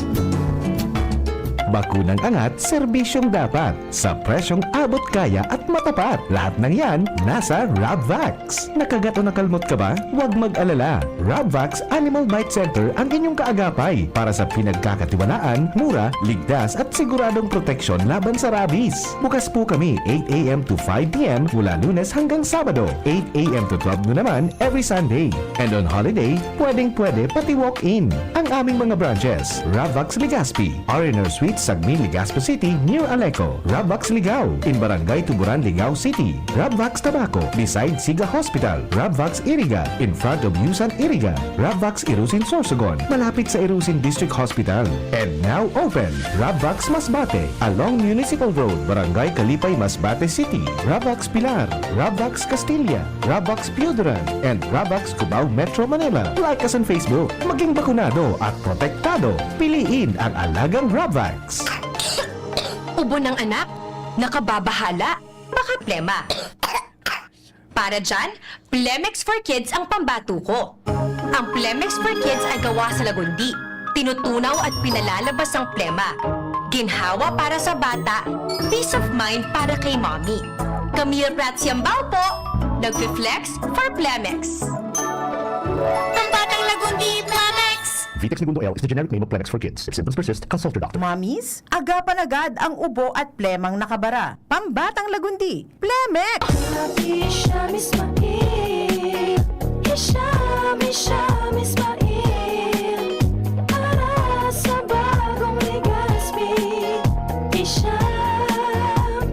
Bakunang angat, serbisyong dapat, sa presyong abot kaya at matapat. Lahat ng yan nasa Rabvax. Nakagat o nakalmot ka ba? Huwag mag-alala. Rabvax Animal Bite Center ang inyong kaagapay para sa pinagkakatiwalaan, mura, ligtas at siguradong proteksyon laban sa rabies. Bukas po kami eight a m to five p m mula Lunes hanggang Sabado, eight a m to twelve noon naman every Sunday. And on holiday, pwedeng-pwede pati walk-in. Ang aming mga branches, Ravvax Legazpi, R and R Suite, Sagmin, Legazpi City, near Aleco, Ravvax Ligao, in Barangay Tuburan, Ligao City, Ravvax Tabaco, beside Siga Hospital, Ravvax Iriga, in front of Yusan Iriga, Ravvax Irusin Sorsogon, malapit sa Irusin District Hospital. And now open, Ravvax Masbate, along Municipal Road, Barangay Kalipay, Masbate City, Ravvax Pilar, Ravvax Castilla, Ravvax Pioduran, and Ravvax Cubao, Metro Manila. Like us on Facebook. Maging bakunado at protektado. Piliin ang alagang Ravvax. Ubo ng anak? Nakababahala? Baka plema. Para dyan, Plemex for Kids ang pambato ko. Ang Plemex for Kids ay gawa sa lagundi. Tinutunaw at pinalalabas ang plema. Ginhawa para sa bata, peace of mind para kay mommy. Camille Prats Yambao po, nagfi-flex for Plemex. Pambatang Lagundi, Plemex! Vitex Negundo L is the generic name of Plemex for Kids. If symptoms persist, consult your doctor. Mommies, agapan agad ang ubo at plemang nakabara. Pambatang Lagundi, Plemex! Happy Hisham Ismail. Hisham, Hisham Ismail. Para sa bagong Legazpi. Hisham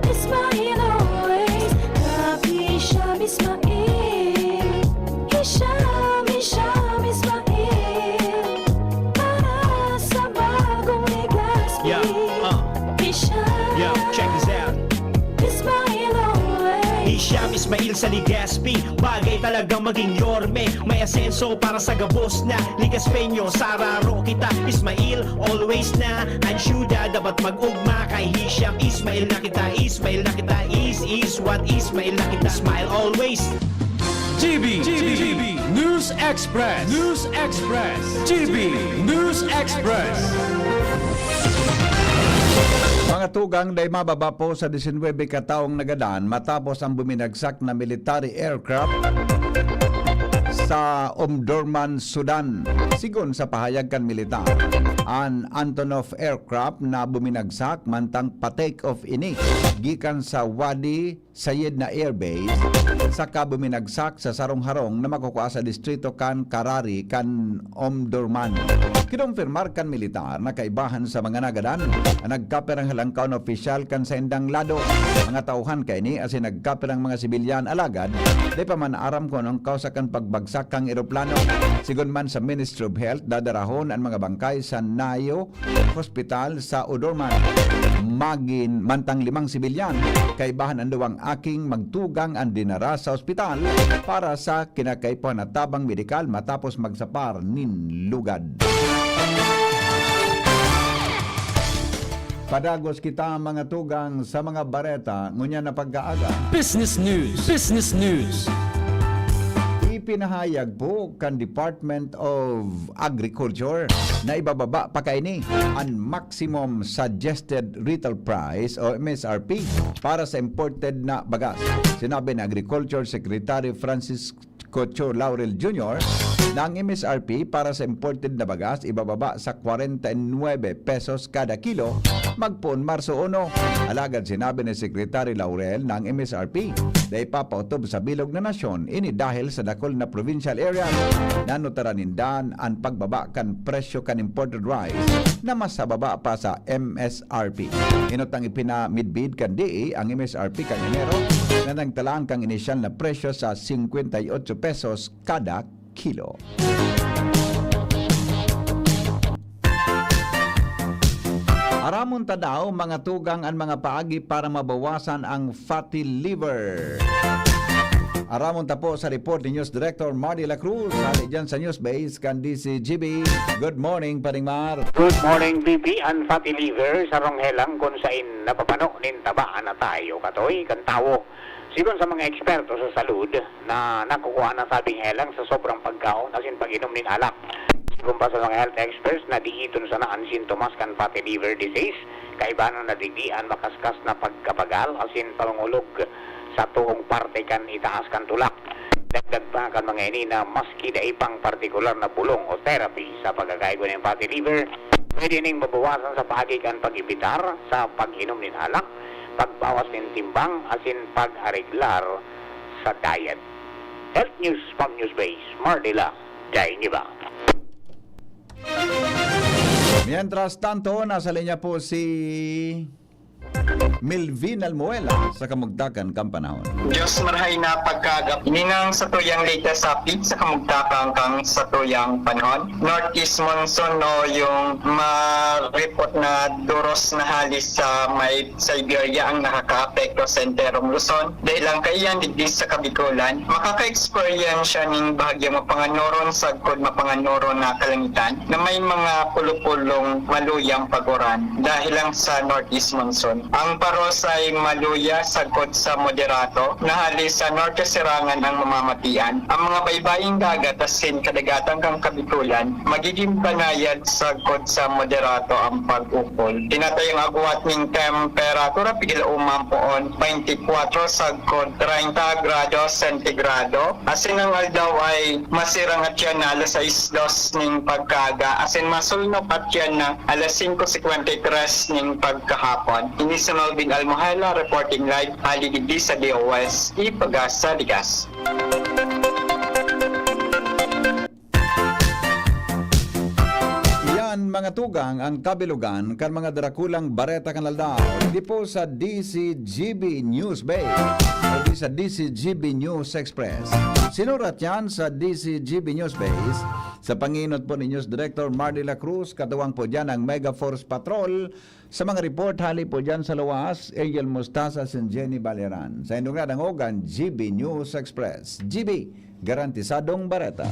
Ismail always. Happy Hisham Ismail. Hisham, Hisham Ismail. Para sa bagong Legazpi. Yeah, uh. Hisham. Yo, check this out. Ismail always. Hisham Ismail sa Legazpi, bagay talagang maging yorme. May asenso para sa gabos na Legazpeño. Sararo kita, Ismail always na. Ang syudad dapat mag-ugma kay Hisham Ismail na kita. Ismail na kita, is, is what Ismail na kita. Smile always. G B, G B, News Express, News Express, G B News Express. Mga tugang, dai mababa po sa disinwebe ka tawong nagadan matapos ang buminagsak na military aircraft sa Omdurman, Sudan. Sigon sa pahayag kan militar, an Antonov aircraft na buminagsak mantang pa-take off ini gikan sa Wadi Sayed na Air Base, saka buminagsak sa sarong harong na makukua sa distrito kan Karari kan Omdurman. Kinompirmar kan militar na kaibahan sa mga nagadan, nagkapirang halangkaw na opisyal kan saindang lado. Mga tauhan kaini asin nagkapirang mga sibilyan, alagad dai pa man aram kun anong kausa kan pagbagsak kan eroplano. Sigon man sa Ministry of Health, dadarahon an mga bangkay sa Nayo Hospital sa Omdurman. Magin mantang limang sibilyan, kaibahan an duwang aking magtugang an dinara sa ospital para sa kinakaipuhan na tabang medikal matapos magsapar nin lugad. Padagos kita, mga tugang, sa mga bareta ngunyan na pagkaaga. Business News. Business News. Ipinahayag po kan Department of Agriculture na ibababa pa kaini an maximum suggested retail price o M S R P para sa imported na bagas. Sinabi ni Agriculture Secretary Francisco Cho Laurel Junior na ang M S R P para sa imported na bagas ibababa sa kwarenta y nuebe pesos kada kilo magpoon Marso uno. Alagad sinabi ni Secretary Laurel na ang M S R P dai papautob sa bilog na nasyon, ini dahil sa dakul na provincial areas na nutaran ninda an pagbaba kan presyo kan imported rice na mas hababa pa sa M S R P. Inot ang ipinamidbid kan D A ang M S R P kan Enero na nagtalaan kan inisyal na presyo sa singkwenta y otso pesos kada kilo. Aramon ta daw, mga tugang, an mga paagi para mabawasan ang fatty liver. Aramon ta po sa report ni News Director Mardy La Cruz, hali dyan sa News Base kan D C G B. Good morning, Paring Mar. Good morning, B B. An fatty liver, sarong helang kun sain napapano nin taba an atay o katoy kan tawo. Sigon sa mga eksperto sa salud na nakukua an nasabing helang sa sobrang pagkaon asin pag-inom nin alak. Sigon pa sa mga health experts, nadiiton sana an sintomas kan fatty liver disease, kaibahan na digdi an makaskas na pagkabagal asin pangungulog sa tuhong parte kan itaas kan tulak. Dagdag pa kan mga ini na maski dai pang partikular na bulong o therapy sa pagkakaigwa nin fatty liver, pwede ning mabawasan sa paagi kan pag-imbitar sa pag-inom nin alak, pagbawas nin timbang, asin pag-areglar sa diet. Health News from Newsbase, Mardila Jainiba. Mientras tanto, nasa linya po si Melvin Almuela sa kamugtakan kan panahon. Diyos marahay na pagkaagap. Ini nang satuyang latest update sa kamugtakan kan satuyang panahon. Northeast monsoon o yung ma-report na duros na hali sa may Siberia ang nakakaapekto sa enterong Luzon. Dahil ang kaiyan digdi sa Kabikulan, makaka-experience siya ning bahagyang mapanganoron sagkod mapanganoron na kalangitan na may mga pulupulong maluyang pag-uran dahil lang sa northeast monsoon. Ang paros ay maluya sagkod sa moderato na hali sa norte sirangan ang mamamatian. Ang mga baybaying dagat asin kadagatan kan Kabikulan magiging banayad sagkod sa moderato ang pag-ukol. Tinatayang agwat ning temperatura pigil uman poon twenty-four sagkod treinta grado sentigrado. Asin ang aldaw ay masirang atyan na alas sais dos ning pagkaaga, asin masulnop atyan na alas singko singkwenta y tres ning pagkahapon. Ini si Melvin Almohela reporting live hali digdi sa D O S, Pagasa, Ligas. Iyan, mga tugang, ang kabilugan kan mga darakulang bareta kan aldaw. Di po sa D C G B News Base, o di sa D C G B News Express. Sinurat yan sa D C G B News Base sa panginot po ni News Director Mardy La Cruz, katuwang po dyan ang Mega Force Patrol. Sa mga report, hali po dyan sa luwas, Ariel Mostasa, si Jenny Baleran. Sa indong nadangogan, G B News Express. G B, garantisadong bareta.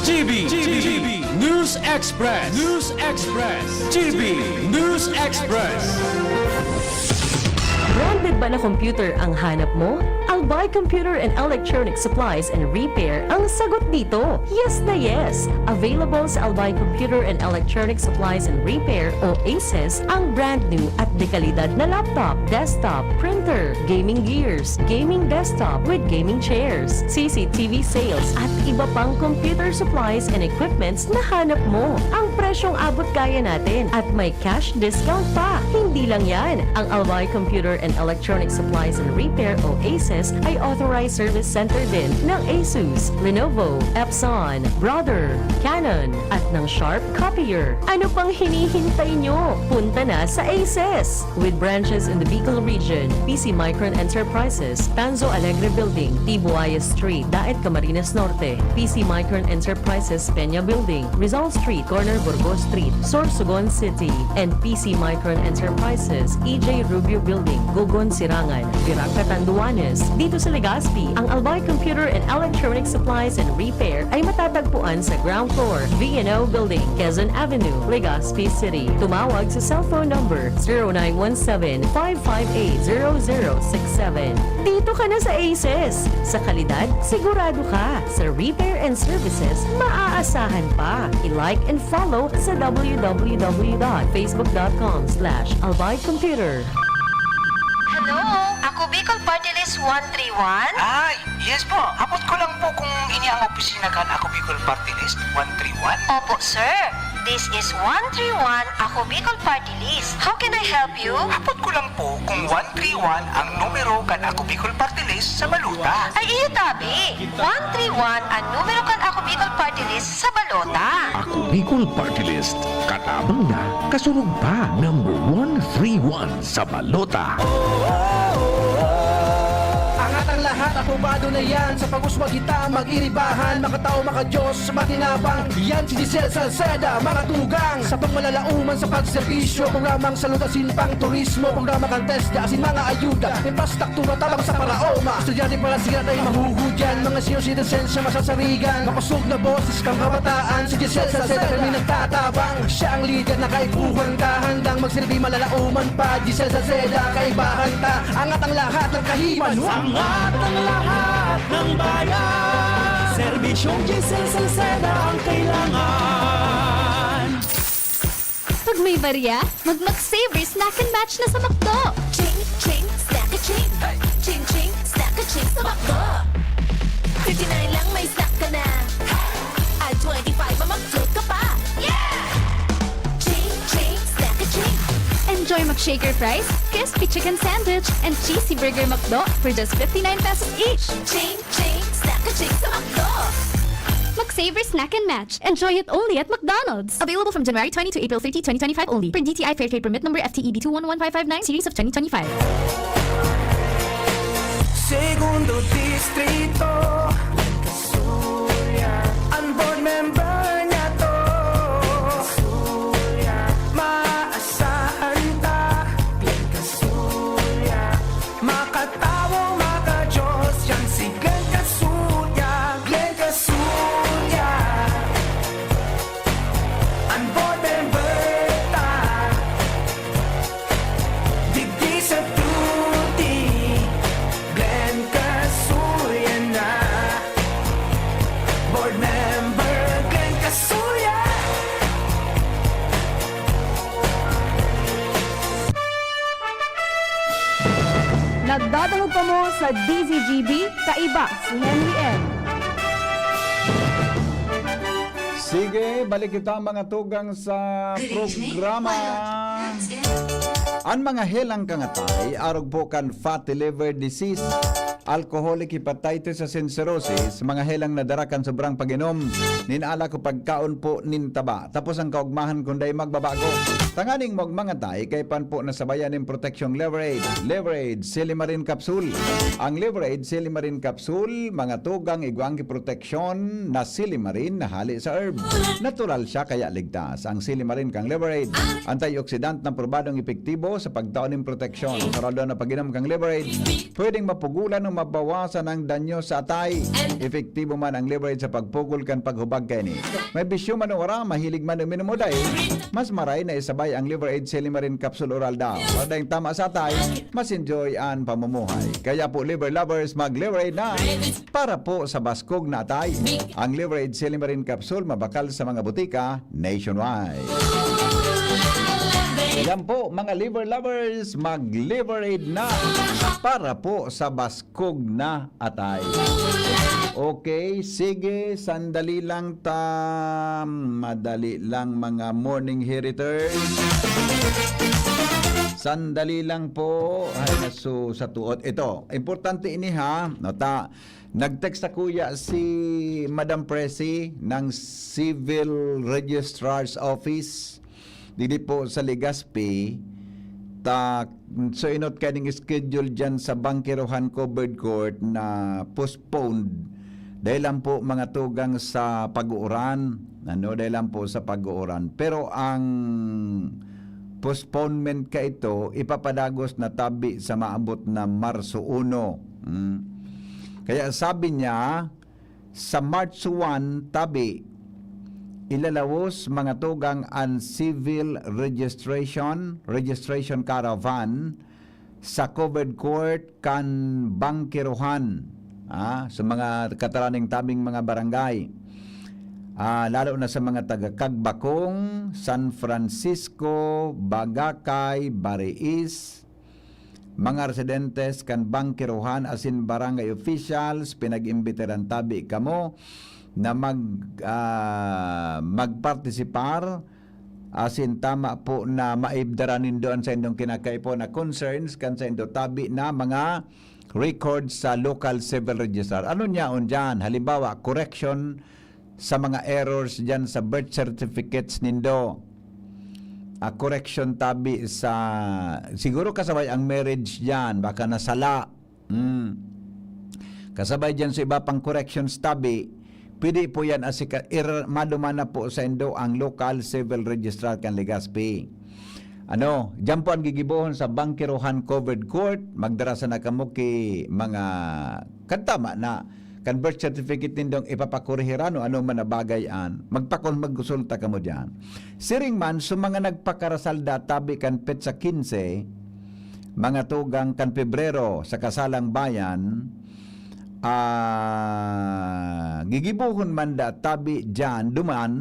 G B, G B News Express. News Express. G B News Express. Branded ba na computer ang hanap mo? Ang Albay Computer and Electronic Supplies and Repair ang sagot dito. Yes na yes! Available sa Albay Computer and Electronic Supplies and Repair o ACES ang brand new at dekalidad na laptop, desktop, printer, gaming gears, gaming desktop with gaming chairs, C C T V sales at iba pang computer supplies and equipments na hanap mo. Ang presyong abot kaya natin at may cash discount pa. Hindi lang yan, ang Albay Computer and Electronic Supplies and Repair o ACES ay authorized service center din ng Asus, Lenovo, Epson, Brother, Canon, at ng Sharp Copier. Ano pang hinihintay nyo? Punta na sa ACES! With branches in the Bicol region, P C Micron Enterprises, Tanzo Alegre Building, Tibuaya Street, Daet, Camarines Norte, P C Micron Enterprises, Peña Building, Rizal Street, corner Burgos Street, Sorsogon City, and P C Micron Enterprises, E J Rubio Building, Gogon, Sirangan, Virac, Catanduanes. Dito sa Legazpi, ang Albay Computer and Electronic Supplies and Repair ay matatagpuan sa ground floor, V and O Building, Quezon Avenue, Legazpi City. Tumawag sa cellphone number zero nine one seven, five five eight, zero zero six seven. Dito ka na sa ACES. Sa kalidad, sigurado ka. Sa repair and services, maaasahan pa. I-like and follow sa w w w dot facebook dot com slash albay computer. Hello! Ako Bicol Party List one three one? Ay, yes po. Hapot ko lang po kung ini ang opisina kan Ako Bicol Party List one three one. Opo, sir. This is one three one Ako Bicol Party List. How can I help you? Hapot ko lang po kung one three one ang numero kan Ako Bicol Party List sa balota. Ay iyo tabi! one three one ang numero kan Ako Bicol Party List sa balota. Ako Bicol Party List. Katabang na, kasurog pa. Number one three one sa balota. Angat ang lahat, aprobado na yan. Sa pag-uswag kita, mag-iribahan. Makatao, makadiyos, matinabang. Yan si Giselle Salceda, mga tugang. Sa pagmalalauman sa pagserbisyo, programang saludasin pang turismo, programa kan TESDA, asin mga ayuda. Infrastruktura tabang sa paraoma. Estudyante para siya ay mahuhudyan. Mga senior citizens siya masasarigan. Makosog na boses kang kabataan. Si Giselle Salceda kami nagtatabang. Siya ang lider na kaipuhan ka. Handang magsilbi malalauman pa. Giselle Salceda, kaibahan ta. Angat ang lahat ng kahiman. Angat ang lahat ng bayan. Serbisyong Giselle Salceda ang kailangan. Pag may barya, mag McSaver Snack and Match na sa McDo! Ching, ching, snack a ching! Ching, ching, snack a ching sa McDo! fifty-nine lang may snack ka na! At twenty-five mamag-float ka pa! Yeah! Ching, ching, snack a ching! Enjoy McShaker fries, crispy chicken sandwich, and cheesy burger McDo for just fifty-nine pesos each! Ching, ching, snack a ching sa McDo! McSaver Snack and Match. Enjoy it only at McDonald's. Available from January twenty to April thirty, twenty twenty-five only. Per D T I Fair Trade Permit Number F T E B two one one five five nine, Series of twenty twenty-five. Segundo Distrito, Kasuya. Ang board member niya to, Kasuya. Maasahan ta, Glenn Kasuya. Makatawo, makajos, yan si Glenn Kasuya. Glenn Kasuya. An board member ta. Digdi sa duty, Glenn Kasuya na. Board member, Glenn Kasuya. Nagdadangog kamo sa D Z G B, kaiba si Henry M. Sige, balik kita mga tugang sa programa. An mga helang kangatay, arog po kan fatty liver disease, alcoholic hepatitis asin cirrhosis, mga helang nadara kan sobrang pag-inom nin alak o pagkaon po nin taba. Tapos ang kaugmahan kun dai magbabago. Tanganing magmangatay, kaipan po nasabayan nin proteksyong Leverade. Leverade, Silimarin Capsule. Ang Leverade, Silimarin Capsule, mga tugang igwang ki proteksyon na silimarin na hali sa herb. Natural siya kaya ligtas. Ang silimarin kang Leverade, antioxidant na probadong epektibo sa pagtao nin proteksyon. Sa raw na pag-inom kang Leverade, pwedeng mapugulan o mabawasan ang danyo sa atay. Epektibo man ang Liver Aid sa pagpugol kan paghubag kaini. May bisyo man o wara, mahilig man uminom o dai, mas maray na isabay ang Liver Aid Silimarin Capsule Oral daw. Para daing tama sa atay, mas enjoy an pamumuhay. Kaya po, Liver Lovers, mag-Liver Aid na para po sa baskog na atay. Ang Liver Aid Silimarin Capsule mabakal sa mga butika nationwide. Yan po, mga Liver Lovers, mag-Liver Aid na para po sa baskog na atay. Okay, sige, sandali lang ta. Madali lang, mga morning heriters. Sandali lang po. Ay, nasu-, sa tuot. Ito, importante ini ha. No, ta, nag-text sa kuya si Madam Presi ng Civil Registrar's Office. Dili po sa Legazpi, ta, so inot kaning schedule dyan sa Bangkerohan Covered Court na postponed dahil lang po, mga tugang, sa pag-uuran. Ano, dahil lang po sa pag-uuran. Pero ang postponement ka ito, ipapadagos na tabi sa maabot na Marso uno. Hmm. Kaya sabi niya, sa March one, tabi, ilalawos, mga tugang, an civil registration, registration caravan sa covered court kan Bangkerohan, ah, sa mga kataraning tabing mga barangay. Ah, lalo na sa mga taga Cagbacong, San Francisco, Bagacay, Bariis, mga residentes kan Bangkerohan asin barangay officials, pinag-imbitaran tabi kamo na mag, ah, magpartisipar asin tama po na maibdara nindo an saindong kinakaipo na concerns kan saindo tabi na mga records sa local civil registrar. Ano niyaon diyan? Halimbawa, correction sa mga errors diyan sa birth certificates nindo. Ah, correction tabi sa, siguro kasabay ang marriage diyan, baka nasala. Hmm. Kasabay diyan sa iba pang corrections tabi, pwede po yan asika-, ir-, maduman na po saindo ang local civil registrar kan Legazpi. Ano, diyan po ang gigibohon sa Bangkerohan Covered Court, magdara sana kamo ki mga, kan tama na, kan birth certificate nindong ipapakurihiran o ano man na bagay an, magpakon-, magkonsulta kamo diyan. Siring man, sa mga nagpakarasal da tabi kan petsa quince, mga tugang kan Pebrero sa Kasalang Bayan, ah, gigibohon man da tabi diyan duman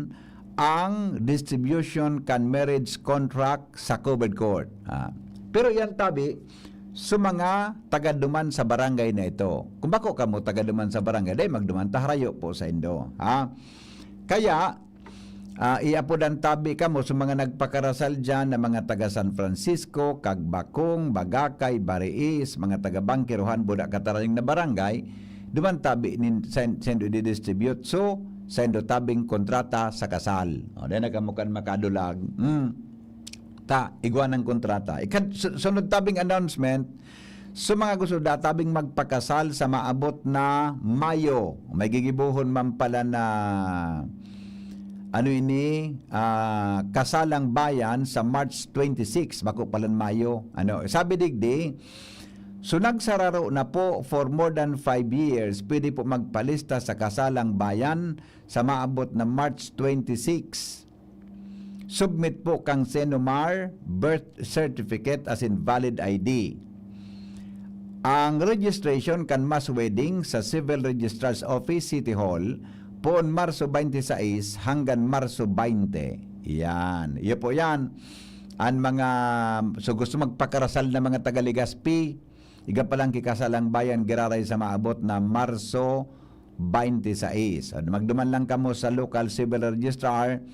ang distribution kan marriage contract sa covered court. Ah, pero yan tabi, sa mga taga duman sa barangay na ito. Kung bako kamo taga duman sa barangay, dai magduman ta harayo po saindo, ha? Kaya, ah, iapodan tabi kamo sa mga nagpakarasal diyan na mga taga San Francisco, Cagbacong, Bagacay, Bariis, mga taga Bangkerohan, Buda Kataraning na barangay, duman tabi nin, sain-, saindo i-distribute. So, saindo tabing kontrata sa kasal. O, dai na kamo kan makadulag. Hmm. Ta, igwa ng kontrata. Ikad-, su-, sunod tabing announcement, sa mga gusto da tabing magpakasal sa maabot na Mayo, may gigibohon man pala na, ano ini, ah, kasalang bayan sa March twenty-six, bako palan Mayo. Ano, sabi digdi, so nagsararo na po for more than five years, pwede po magpalista sa kasalang bayan sa maabot na March twenty-six. Submit po kan CENOMAR, birth certificate asin valid I D. Ang registration kan mass wedding sa Civil Registrar's Office, City Hall, poon Marso twenty-six hanggang Marso twenty. Yan. Iyo po yan. An mga, so gusto magpakarasal na mga taga Legazpi, iga pa lang kikasalang bayan, giraray sa maabot na Marso twenty-six. Magduman lang kamo sa local civil registrar,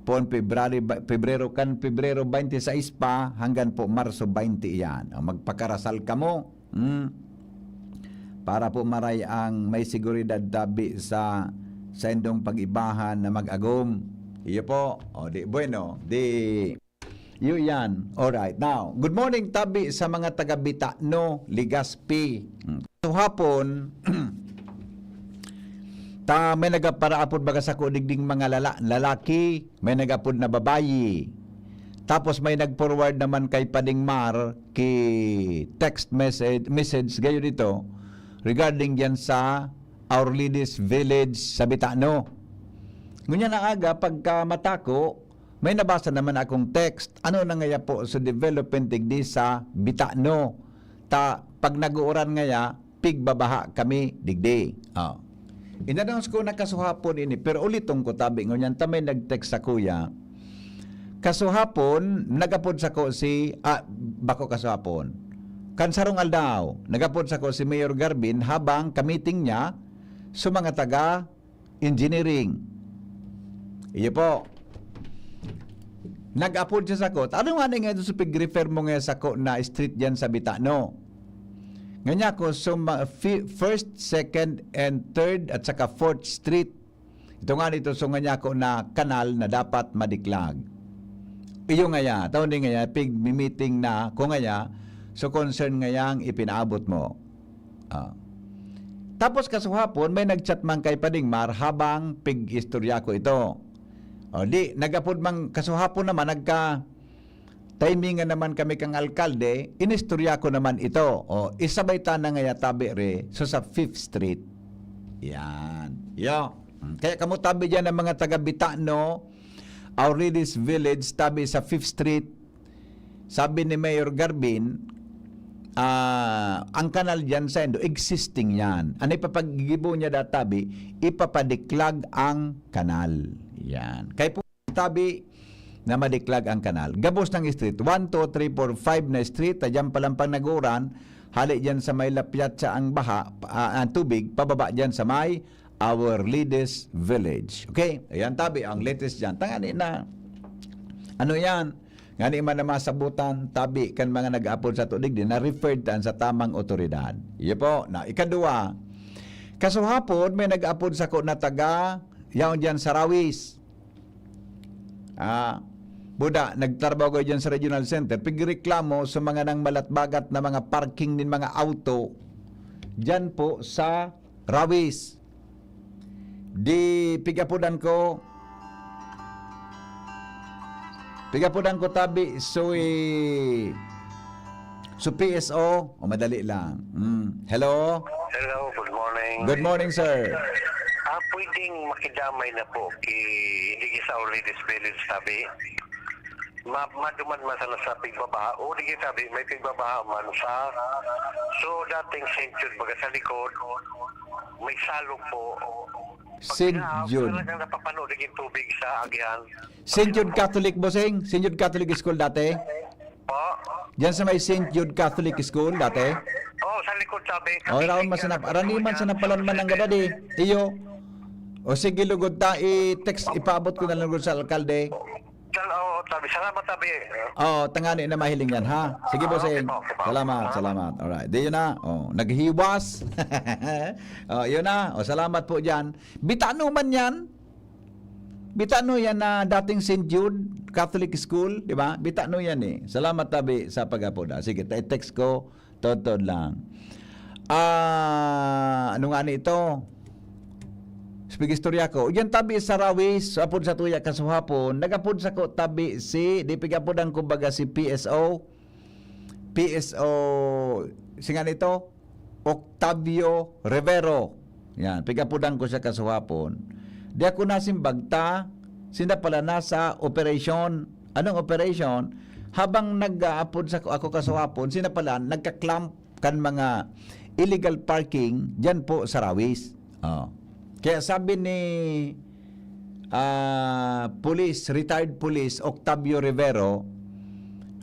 pon February, Pebrero, kan Pebrero twenty-six pa, hanggang po Marso twenty iyan. O, magpakarasal kamo, hmm, para po maray ang may seguridad tabi sa saindong pag-ibahan na mag-agom. Iyo po. O, di, bueno, di, iyo yan. Alright. Now, good morning, tabi sa mga taga Bitano, Legazpi. Hmm. Sa hapon, ta may nagaparaapod baga sako digding mga lala-, lalaki, may nagapod na babayi. Tapos may nag-forward naman kay Pading Mar, ki text message, message gayo dito. regarding diyan sa Our Lady's Village sa Bitano. Ngunyan na aga, pagka matako, may nabasa naman akong text. Ano na ngaya po sa development digdi sa Bitano? Ta, pag nag-uuran ngaya, pigbabaha kami digdi. Oh. In-announce ko na kasuhapon ini, pero uliton ko, tabi ngunyan ta may nag-text sa kuya. Kasuhapon, nag-apod sako si, ah, bako kasuhapon. Kan sarong aldaw, nag-apod sako si Mayor Garbin habang kamiting niya sa mga taga engineering. Iyo po. Nag-apod siya sako. Ano nga na nga ito sa pag-refer mo nga sako na street dyan sa Bitano? Nganya ko, so, ma-, fi-, first, second, and third, at saka fourth street. Ito nga nito, so nganya ko na kanal na dapat madiklag. Iyo ngaya, tao ni ngaya, pig-meeting na ko ngaya, so concern ngayang ipinaabot mo. Ah. Tapos kasuhapon, may nag-chat man kay Pading Mar habang pig-istorya ko ito. O di, nag-apod man, kasuhapon naman, nagka, timingan naman kami kang alkalde, inistorya ko naman ito. O, isabay ta na ngaya tabi re, so sa Fifth Street. Yan. Yo. Mm, kaya kamo tabi dyan ng mga taga Bitano, Our Lady's Village, tabi sa Fifth Street, sabi ni Mayor Garbin, ah, ang kanal dyan sa Indo, existing yan. Ano ipapaggibo niya databi? Ipapadiklag ang kanal. Yan. Kaya po tabi na madiklag ang kanal. Gabos ng street, one, two, three, four, five na street, ta dyan pa lang pag nag-uuran, hali dyan sa may lapyatsa ang baha, ah, ang tubig, pababa dyan sa may Our Lady's Village. Okay? Ayan, tabi, ang latest dyan. Tangani na. Ano yan? Ngani man na masabutan, tabi kan mga nag-apod sa tudig din na referred taan sa tamang otoridad. Iyo po, na ikadua, kasuhapon may nag-apod sako na taga, yaon dyan sa Rawis. Ah, buda, nagtrabaho ko dyan sa Regional Center. Pigreklamo sa mga nang malatbagat na mga parking nin mga auto dyan po sa Rawis. Di pigapudan ko, pigapudan ko tabi, so, eh, so P S O, o madali lang. Mm. Hello? Hello, good morning. Good morning, sir. Ah, pwedeng makidamay na po ki, hindi sa Our Lady's Village, tabi. Ma-, maduman man sana sa pigbabaha. O, di kita sabi, may pigbabaha man sa, so, dating Saint Jude, baga sa likod, may salog po. Pag Saint pinahaw, Jude. Talagang napapano naging tubig sa agihan. Saint Jude Catholic, bossing? Saint Jude Catholic School dati? Po? Diyan sa may Saint Jude Catholic School dati? Oh, sa likod sabi. Oh, raon man sa nap-, arani man sa napalan man ang gadadi. Iyo. O sige, lugod ta, i-text, ipaabot ko na lang sa alkalde. Sal-, oo, tabi. Salamat, tabi. Oh, tangani na mahiling yan, ha? Sige, Ah, okay bossing. Po, okay po. Salamat, Salamat. Salamat. Alright. Di yun na. Oh, naghiwas. Oh, yun na. Oh, salamat po dyan. Bitano man yan. Bitano yan na dating Saint Jude Catholic School, di ba? Bitano yan eh. Salamat, tabi, sa pag-apod, ah. Sige, te-, text ko. Totoo lang. Ah, ano nga ni ito? Sige, istorya ko. Diyan tabi sa Rawis, apod sa tuya kasuhapon, nag-apod sako tabi si, di pigapodan ko baga si P S O, P S O, singa nito? Octavio Rivero. Yan, pigapodan ko siya kasuhapon. Di ako nasimbag ta, sinda pala nasa operation. Anong operation? Habang nag-aapod sa ako kasuhapon, sinda pala nagka-clamp kan mga illegal parking diyan po sa Rawis. Oh. Kaya sabi ni, ah, police, retired police Octavio Rivero,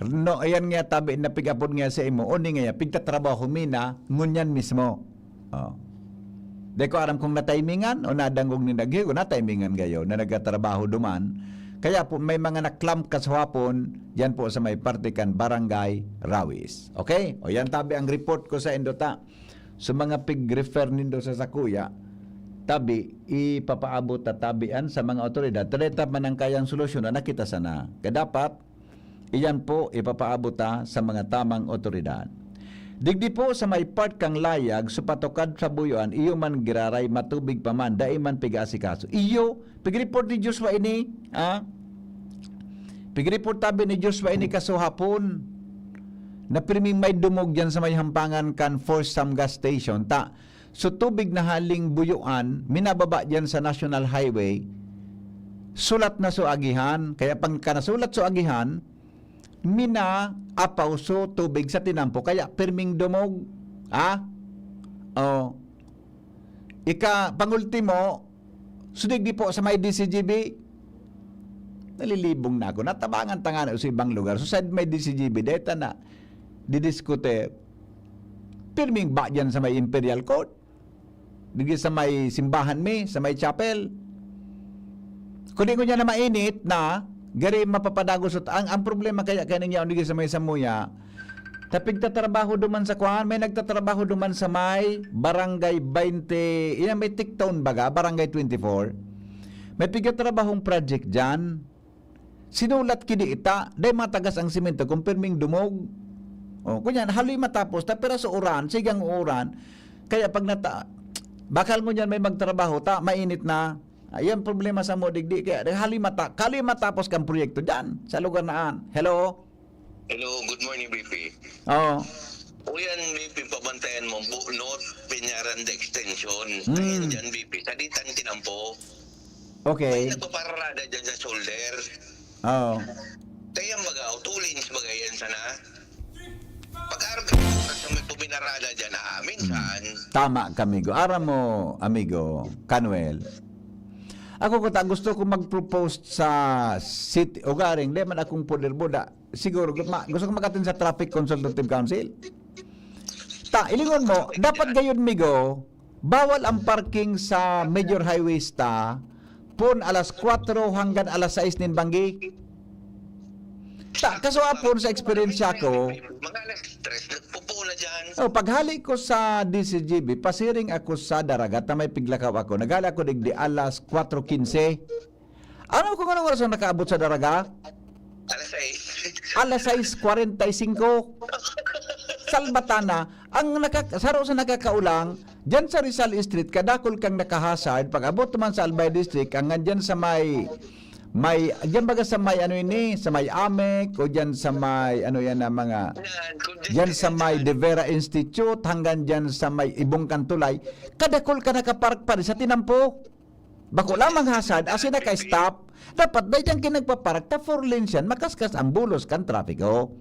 "No, ayan nga tabi na pig-apod nga sa imo, oni nga ya, pigtatrabaho mi na, ngunyan mismo." Oh. Di ko aram kung natimingan o nadangog ni naghigo, natimingan gayo na nagkatrabaho duman. Kaya po, may mga na-clamp kasuhapon, yan po sa may parte kan Barangay Rawis. Okay? O yan tabi ang report ko sa indota. So, mga pig-refer nindo sa sakuya, tabi, ipapaabot ta tabian sa mga otoridad. Treta man ang kayang solusyon na nakita sana. Kaya dapat, iyan po, ipapaabot ta sa mga tamang otoridad. Digdi po sa may part kang layag, supatukad sa buyoan, iyo man giraray, matubig pa man, dai man piga-asikaso. Iyo, pig-report ni Joshua ini, ah? Pig-report tabi ni Joshua ini kasuhapon. Na pirming may dumog diyan sa may hampangan kan Force Samgas Station. Ta, So, tubig na haling Buyoan, minababa diyan sa National Highway, sulat na so agihan. Kaya pag kanasulat so agihan, minaapaw so tubig sa tinampo. Kaya pirming dumog. Ha? Oh. Ika, pangultimo, sudig di po sa may D C G B. Nalilibong na ako. Natabangan ta nga na sa ibang lugar. So, sa may D C G B, deta na didiskutir. Pirming ba diyan sa may Imperial Court? Digdi sa may simbahan mi, sa may chapel. Kundi ngunyan na mainit na, gari mapapadagos ut-, ang, ang problema kaya, kaya ninyo, digdi sa may Samuya, ta pigtatrabaho duman sa kwan, may nagtatrabaho duman sa may Barangay twenty, yan may Tikton baga, Barangay twenty-four. May pigtatrabahong project dyan. Sinulat ki di ita, dai matagas ang semento kung pirming dumog. O, kunyan, haloy matapos, ta piraso uran, sigang uran. Kaya pag nata-, bakal ngunyan may magtrabaho, ta, mainit na. Ayan problema sa mo, digdi. Kaya haloy mata-, haloy matapos kang proyekto dyan, sa lugar na an. Hello? Hello, good morning, B P. Oo. O yan, B P, pabantayan mo, Bu-, North Peñaranda Extension. Hmm. Ayan dyan, B P. Sa ditan tinampo. Okay. May nagpapararada dyan sa shoulder. Oo. Kaya baga, o, two lanes baga yan sana. Pag-arog ka sa may puminarada dyan, ah, minsan. Hmm. Tama ka, amigo. Aram mo, amigo, Kanuel. Ako, kuta, gusto ko mag-propose sa city. Ugaring, di man akong poder buda. Siguro, gu-, ma-, gusto ko mag-attend sa Traffic Consultative Council. Ta, ilingon mo, dapat gayon, migo, bawal ang parking sa major highways ta, pon alas kwatro hanggang alas sais nin banggi. Ta, kaswapon sa eksperyensya ko, Mga alas tres, nagpupo na dyan. Oh, paghali ko sa D C G B, pasiring ako sa Daraga, ta may piglakaw ako. Naghali ako digdi alas kwatro quince. Ano kung anong oras ang nakaabot sa Daraga? Alas sais. Alas sais kwarenta y singko. Salbatana, ang nakak-, saro sa nakakaulang, dyan sa Rizal Street, kadakol kang nakahasard, pag-abot naman sa Albay District, ang nandyan sa may, may, dyan baga sa may ano ini, sa may Amec, o dyan sa may, ano yan na mga, Yan, kung dyan dyan sa may Rizal. De Vera Institute, hanggang dyan sa may Ibong Kantulay, kadakol ka nakapark pa rin sa tinampo. Bako lamang hasad, asin naka-stop. Dapat dai diyan ki nagpapark ta four lanes yan, makaskas ang bulos kan trapiko.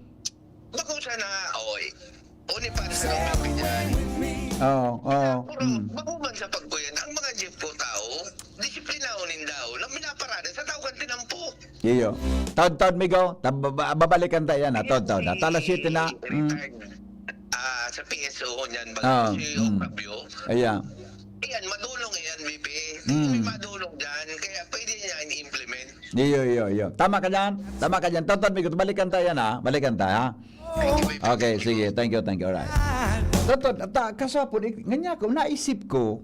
Bako sana, oy. Oni pa sa traffic yan. Oo, oo, Pero, mm. bako man sa pagkuyan, ang mga jeep ko tao, disiplinado nin daw, na minaparada sa tao kan tinampo. Iyo. Taod-taod, migo. Tab-, ba-, babalikan ta yan, ha? Taod-taod, ha? Tala siete na. Mm. Retired, ah, sa P S O niyan, baga Ah, si mm. Octavio. Ayan. Ayan, madulong yan, B P. Mm. May madulong dyan, kaya pwede niya i-implement. Iyo, iyo, iyo. Tama ka dyan. Tama ka dyan. Tonton, migo, balikan tayo yan, ha? Balikan tayo, ha? Thank you, B P. Okay, sige. Thank you, thank you. Alright. Tonton, ta, kasapon, ik-, nganya ko, naisip ko,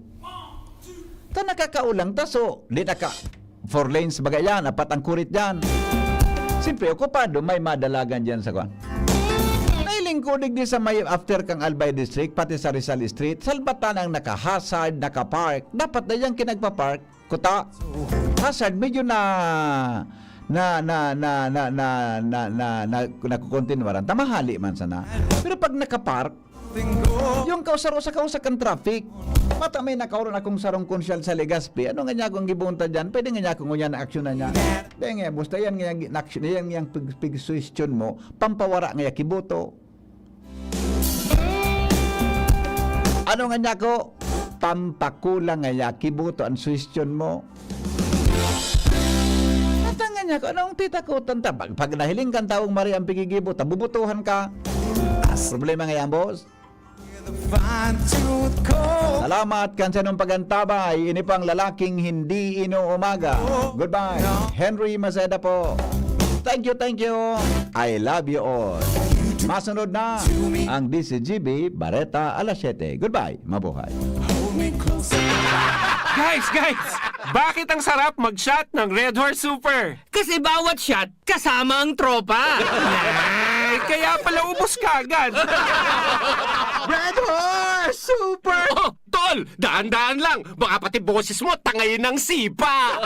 ta nakakaulang, ta so, di naka, four lanes baga yan, apat ang kurit dyan. Siyempre, okupado, may madalagan dyan sa kwan. Nailing ko digdi sa may after kang Albay District, pati sa Rizal Street, salbatan ang naka-hazard, naka-park. Dapat na yan kinagpa-park, kuta. Hazard, medyo na, na, na, na, na, na, na, na, na, nakukontinwaran, tamahali man sana. Pero pag naka-park, Yung kausar-usar, kausar kan traffic. Mata may nakaoron akong sarong konsyal sa Legazpi. Ano nga niya akong gibunta dyan? Pwede nga niya akong ngunyan na aksyon na niya. Kaya nga, basta yan nga yung aksyon, yan yung pig-, pig-suhestyon mo, pampawara nga yung kiboto. Ano nga niya ako? Pampakulang nga yung kiboto ang suhestyon mo. At ang nga niya ako, anong titakotan ta? Pag, pag nahiling kang taong mari ang pigigibo, ta bubutuhan ka. Problema nga yan, boss. Salamat kan sa inyong pag-antabay. Ini pang lalaking hindi inuumaga. Goodbye. Henry Maceda po. Thank you, thank you. I love you all. Masunod na ang D C G B Bareta alas siyete. Goodbye. Mabuhay. Guys, guys! Bakit ang sarap mag-shot ng Red Horse Super? Kasi bawat shot, kasama ang tropa. Ay, kaya pala ubos ka agad. Red Horse Super! Oh, tol! Daan-daan lang! Baka pati boses mo, tangay ng sipa!